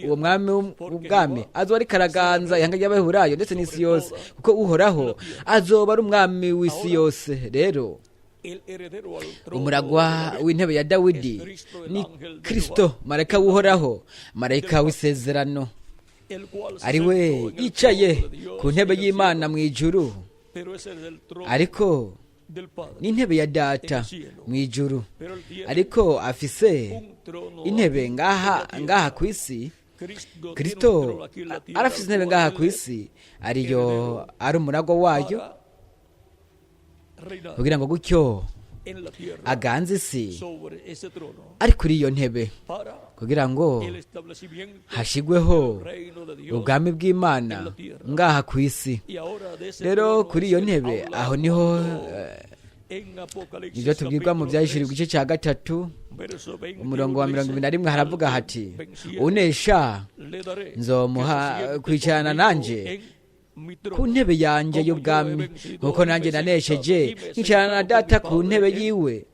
mwami w'ubwami azoba ariko araganza ihanga ry'Abaheburayo ndetse n'isi yose, kuko Uhoraho azoba ari umwami w'isi yose. Rero umuragwa w'intebe ya Dawidi ni Kirisito, marayika w'Uhoraho, marayika w'isezerano, ari we yicaye ku ntebe y'Imana mu ijuru, ariko n'intebe ya Data mu ijuru, ariko afise intebe ngaha ku isi. Kirisito arafise intebe ngaha ku isi, ariyo ari umuragwa wayo, kugira ngo gutyo Aganze isi ari kuri iyo ntebe kugira ngo hashigweho ubwami bw'Imana ngaha ku isi. Rero kuri iyo ntebe aho niho ibyo tubwirwa mu Byahishuriwe igice cya 3 umurongo wa 21, haravuga hati: unesha nzomuha kwicarana nanjye ku ntebe yanjye y'ubwami, nkuko nanjye nanesheje nkicarana na Data ku ntebe yiwe.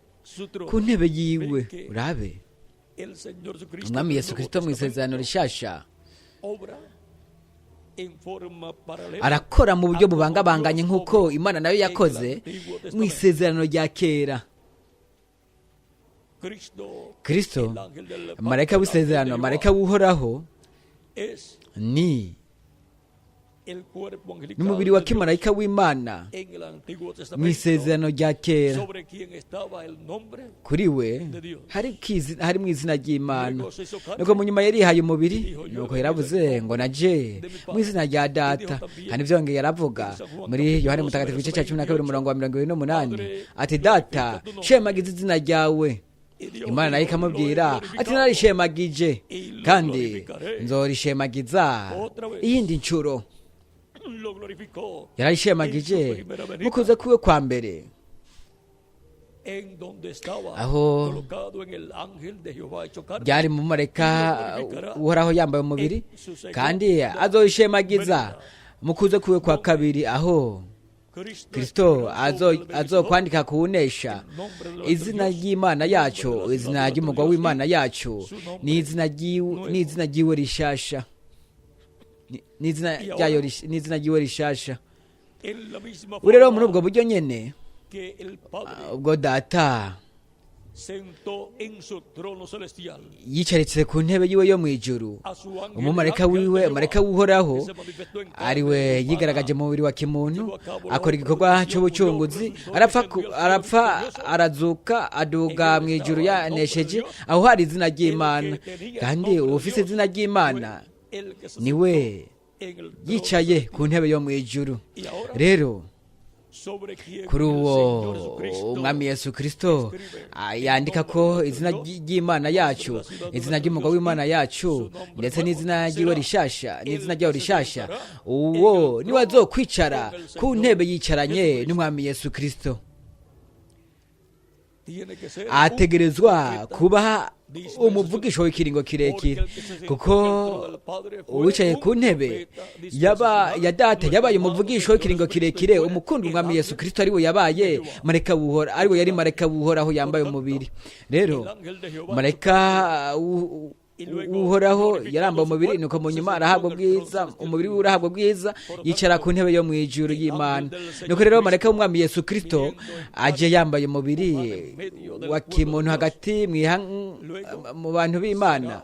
Ku ntebe yiwe. Urabe Umwami Yesu Kirisito mu Isezerano Rishasha arakora mu buryo bubangabanganye nk'uko Imana nayo yakoze mu Isezerano rya Kera. Kirisito, marayika w'isezerano, marayika w'Uhoraho, ni n'umubiri wa kimarayika w'Imana mu Isezerano rya Kera. Kuri we hari mu izina ry'Imana. Nuko mu nyuma yarihaye umubiri, nuko yaravuze ngo: naje mu izina rya Data. Kandi byongeye yaravuga muri Yohani Mutagatifu igice cya 12 umurongo wa 28 ati: Data, shemagiza izina ryawe. Imana nayo ikamubwira ati: narishemagije kandi nzorishemagiza iyindi nshuro. Yarayishemagije mu kuza kwiwe kwa mbere, aho byari mu mareka Uhoraho yambaye umubiri, kandi azoyishemagiza mu kuza kwiwe kwa kabiri, aho Kristo azokwandika kuwunesha izina ry'Imana yacu, izina ry'umugwa w'Imana yacu, n'izina ryiwe rishasha, n'izina ryiwe rishasha. Rero muri ubwo buryo nyene ubwo Data yicaritse ku ntebe yiwe yo mu ijuru, umumarayika wiwe, marayika w'Uhoraho, ariwe yigaragaje mu mubiri wa kimuntu, akora igikorwa cy'ubucunguzi, arapfa, arazuka, aduga mu ijuru yanesheje. Aho hari izina ry'Imana, kandi uwufise izina ry'Imana niwe yicaye ku ntebe yo mu ijuru. Rero kuri uwo Umwami Yesu Kirisito yandika ko izina ry'Imana yacu, izina ry'umugwa w'Imana yacu, ndetse n'izina ryiwe rishasha, n'izina ryawe rishasha, uwo niwe azokwicara ku ntebe yicaranye n'Umwami Yesu Kirisito. Ategerezwa kuba umuvugisho w'ikiringo kirekire, kuko uwicaye ku ntebe yaba ya Data yabaye umuvugisho w'ikiringo kirekire, umukundi Umwami Yesu Kirisito ariwe yabaye marayika w'Uhoraho, ariwe yari marayika w'Uhoraho yambaye umubiri. Rero marayika Uhoraho yarambaye umubiri, nuko mu nyuma arahabwa ubwiza, umubiri we urahabwa ubwiza, yicara ku ntebe yo mu ijuru y'Imana. Nuko rero marayika w'Umwami Yesu Kirisito aje yambaye umubiri wa kimuntu hagati mu bantu b'Imana,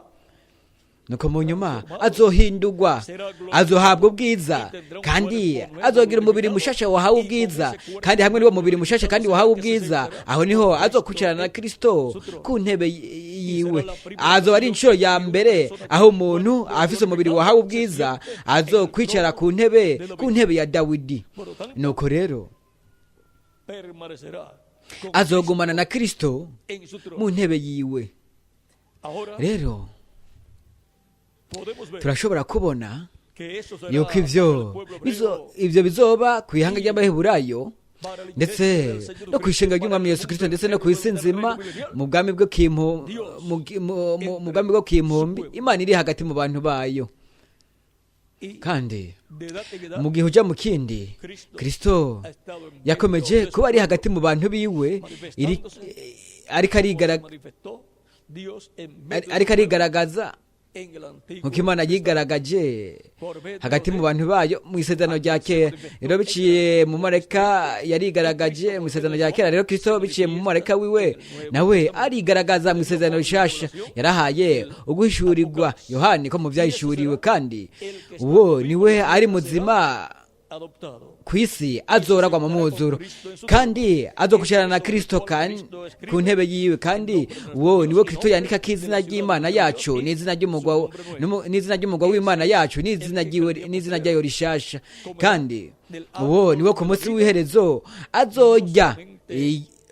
nuko mu nyuma azohindurwa, azohabwa ubwiza, kandi azogira umubiri mushasha wahawe ubwiza, kandi hamwe n'uwo mubiri mushasha kandi wahawe ubwiza, aho niho azokwicarana na Kristo ku ntebe yiwe. Azoba ari inshuro ya mbere aho umuntu afise umubiri wahawe ubwiza azokwicara ku ntebe ya Dawidi. Nuko rero azogumana na Kristo mu ntebe yiwe. Rero turashobora kubona yuko ivyo bizoba ku ihanga ry'Abaheburayo, ndetse no ku ishinga ry'Umwami Yesu Kristo, ndetse no ku isi nzima, mu bwami bwo kimpumbi Imana iri hagati mu bantu bayo. Kandi mu gihe uja mu kindi, Kristo yakomeje kuba ari hagati mu bantu biwe, ariko arigaragaza nkuko Imana yigaragaje hagati mu bantu bayo mu Isezerano rya Kera. Rero biciye mu marayika yarigaragaje mu Isezerano rya Kera, rero Kristo biciye mu marayika wiwe nawe arigaragaza mu Isezerano Rishasha. Yarahaye uguhishurirwa Yohani ko mu byahishuriwe, kandi uwo niwe ari muzima ku isi azoragwa mu mwuzuro, kandi azokwicarana na Kristo ku ntebe yiwe, kandi uwo niwe Kristo yandika ko izina ry'Imana yacu, n'izina ry'umugwa w'Imana yacu, n'izina ryayo rishasha. Kandi uwo niwe ku munsi w'iherezo azojya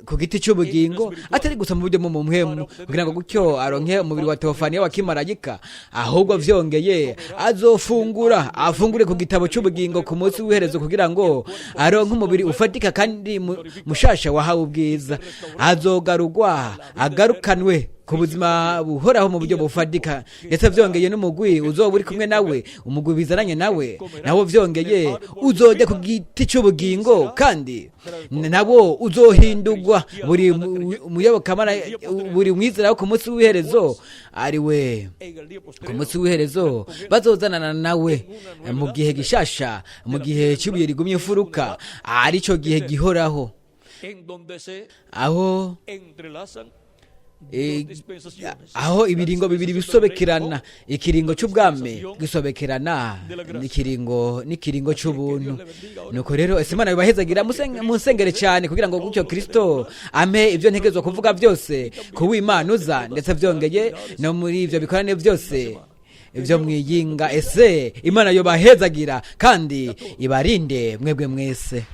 ku giti cy'ubugingo, atari gusa mu buryo mu mpwemu kugira ngo gutyo aronke umubiri wa teofaniya wa kimarayika, ahubwo vyongeye azofungura, afungure ku gitabo cy'ubugingo ku munsi w'iherezo kugira ngo aronke umubiri ufatika kandi mushasha wahawe ubwiza. Azogarugwa, agarukanwe ku buzima buhoraho mu buryo bufatika. Ndetse vyongeye n'umugwi uzoba uri kumwe nawe, umugwi bizananye nawe, nawo vyongeye uzojya ku giti cy'ubugingo, kandi nawo uzohindurwa. Buri muyobokamana, buri mwizera wo ku munsi w'iherezo, ari we ku munsi w'iherezo bazozanana nawe mu gihe gishasha, mu gihe cy'ibuye rigumye imfuruka, aricyo gihe gihoraho, aho aho ibiringo bibiri bisobekerana: ikiringo cy'ubwami gisobekerana n'ikiringo cy'ubuntu. Nuko rero, ese Imana bibahezagira. Munsengere cyane kugira ngo gutyo Kristo ampe ibyo ntegerezwa kuvuga byose ku w'Imana uza, ndetse byongeye no muri ibyo bikorane byose ibyo mwiyinga. Ese Imana yobahezagira kandi ibarinde mwebwe mwese.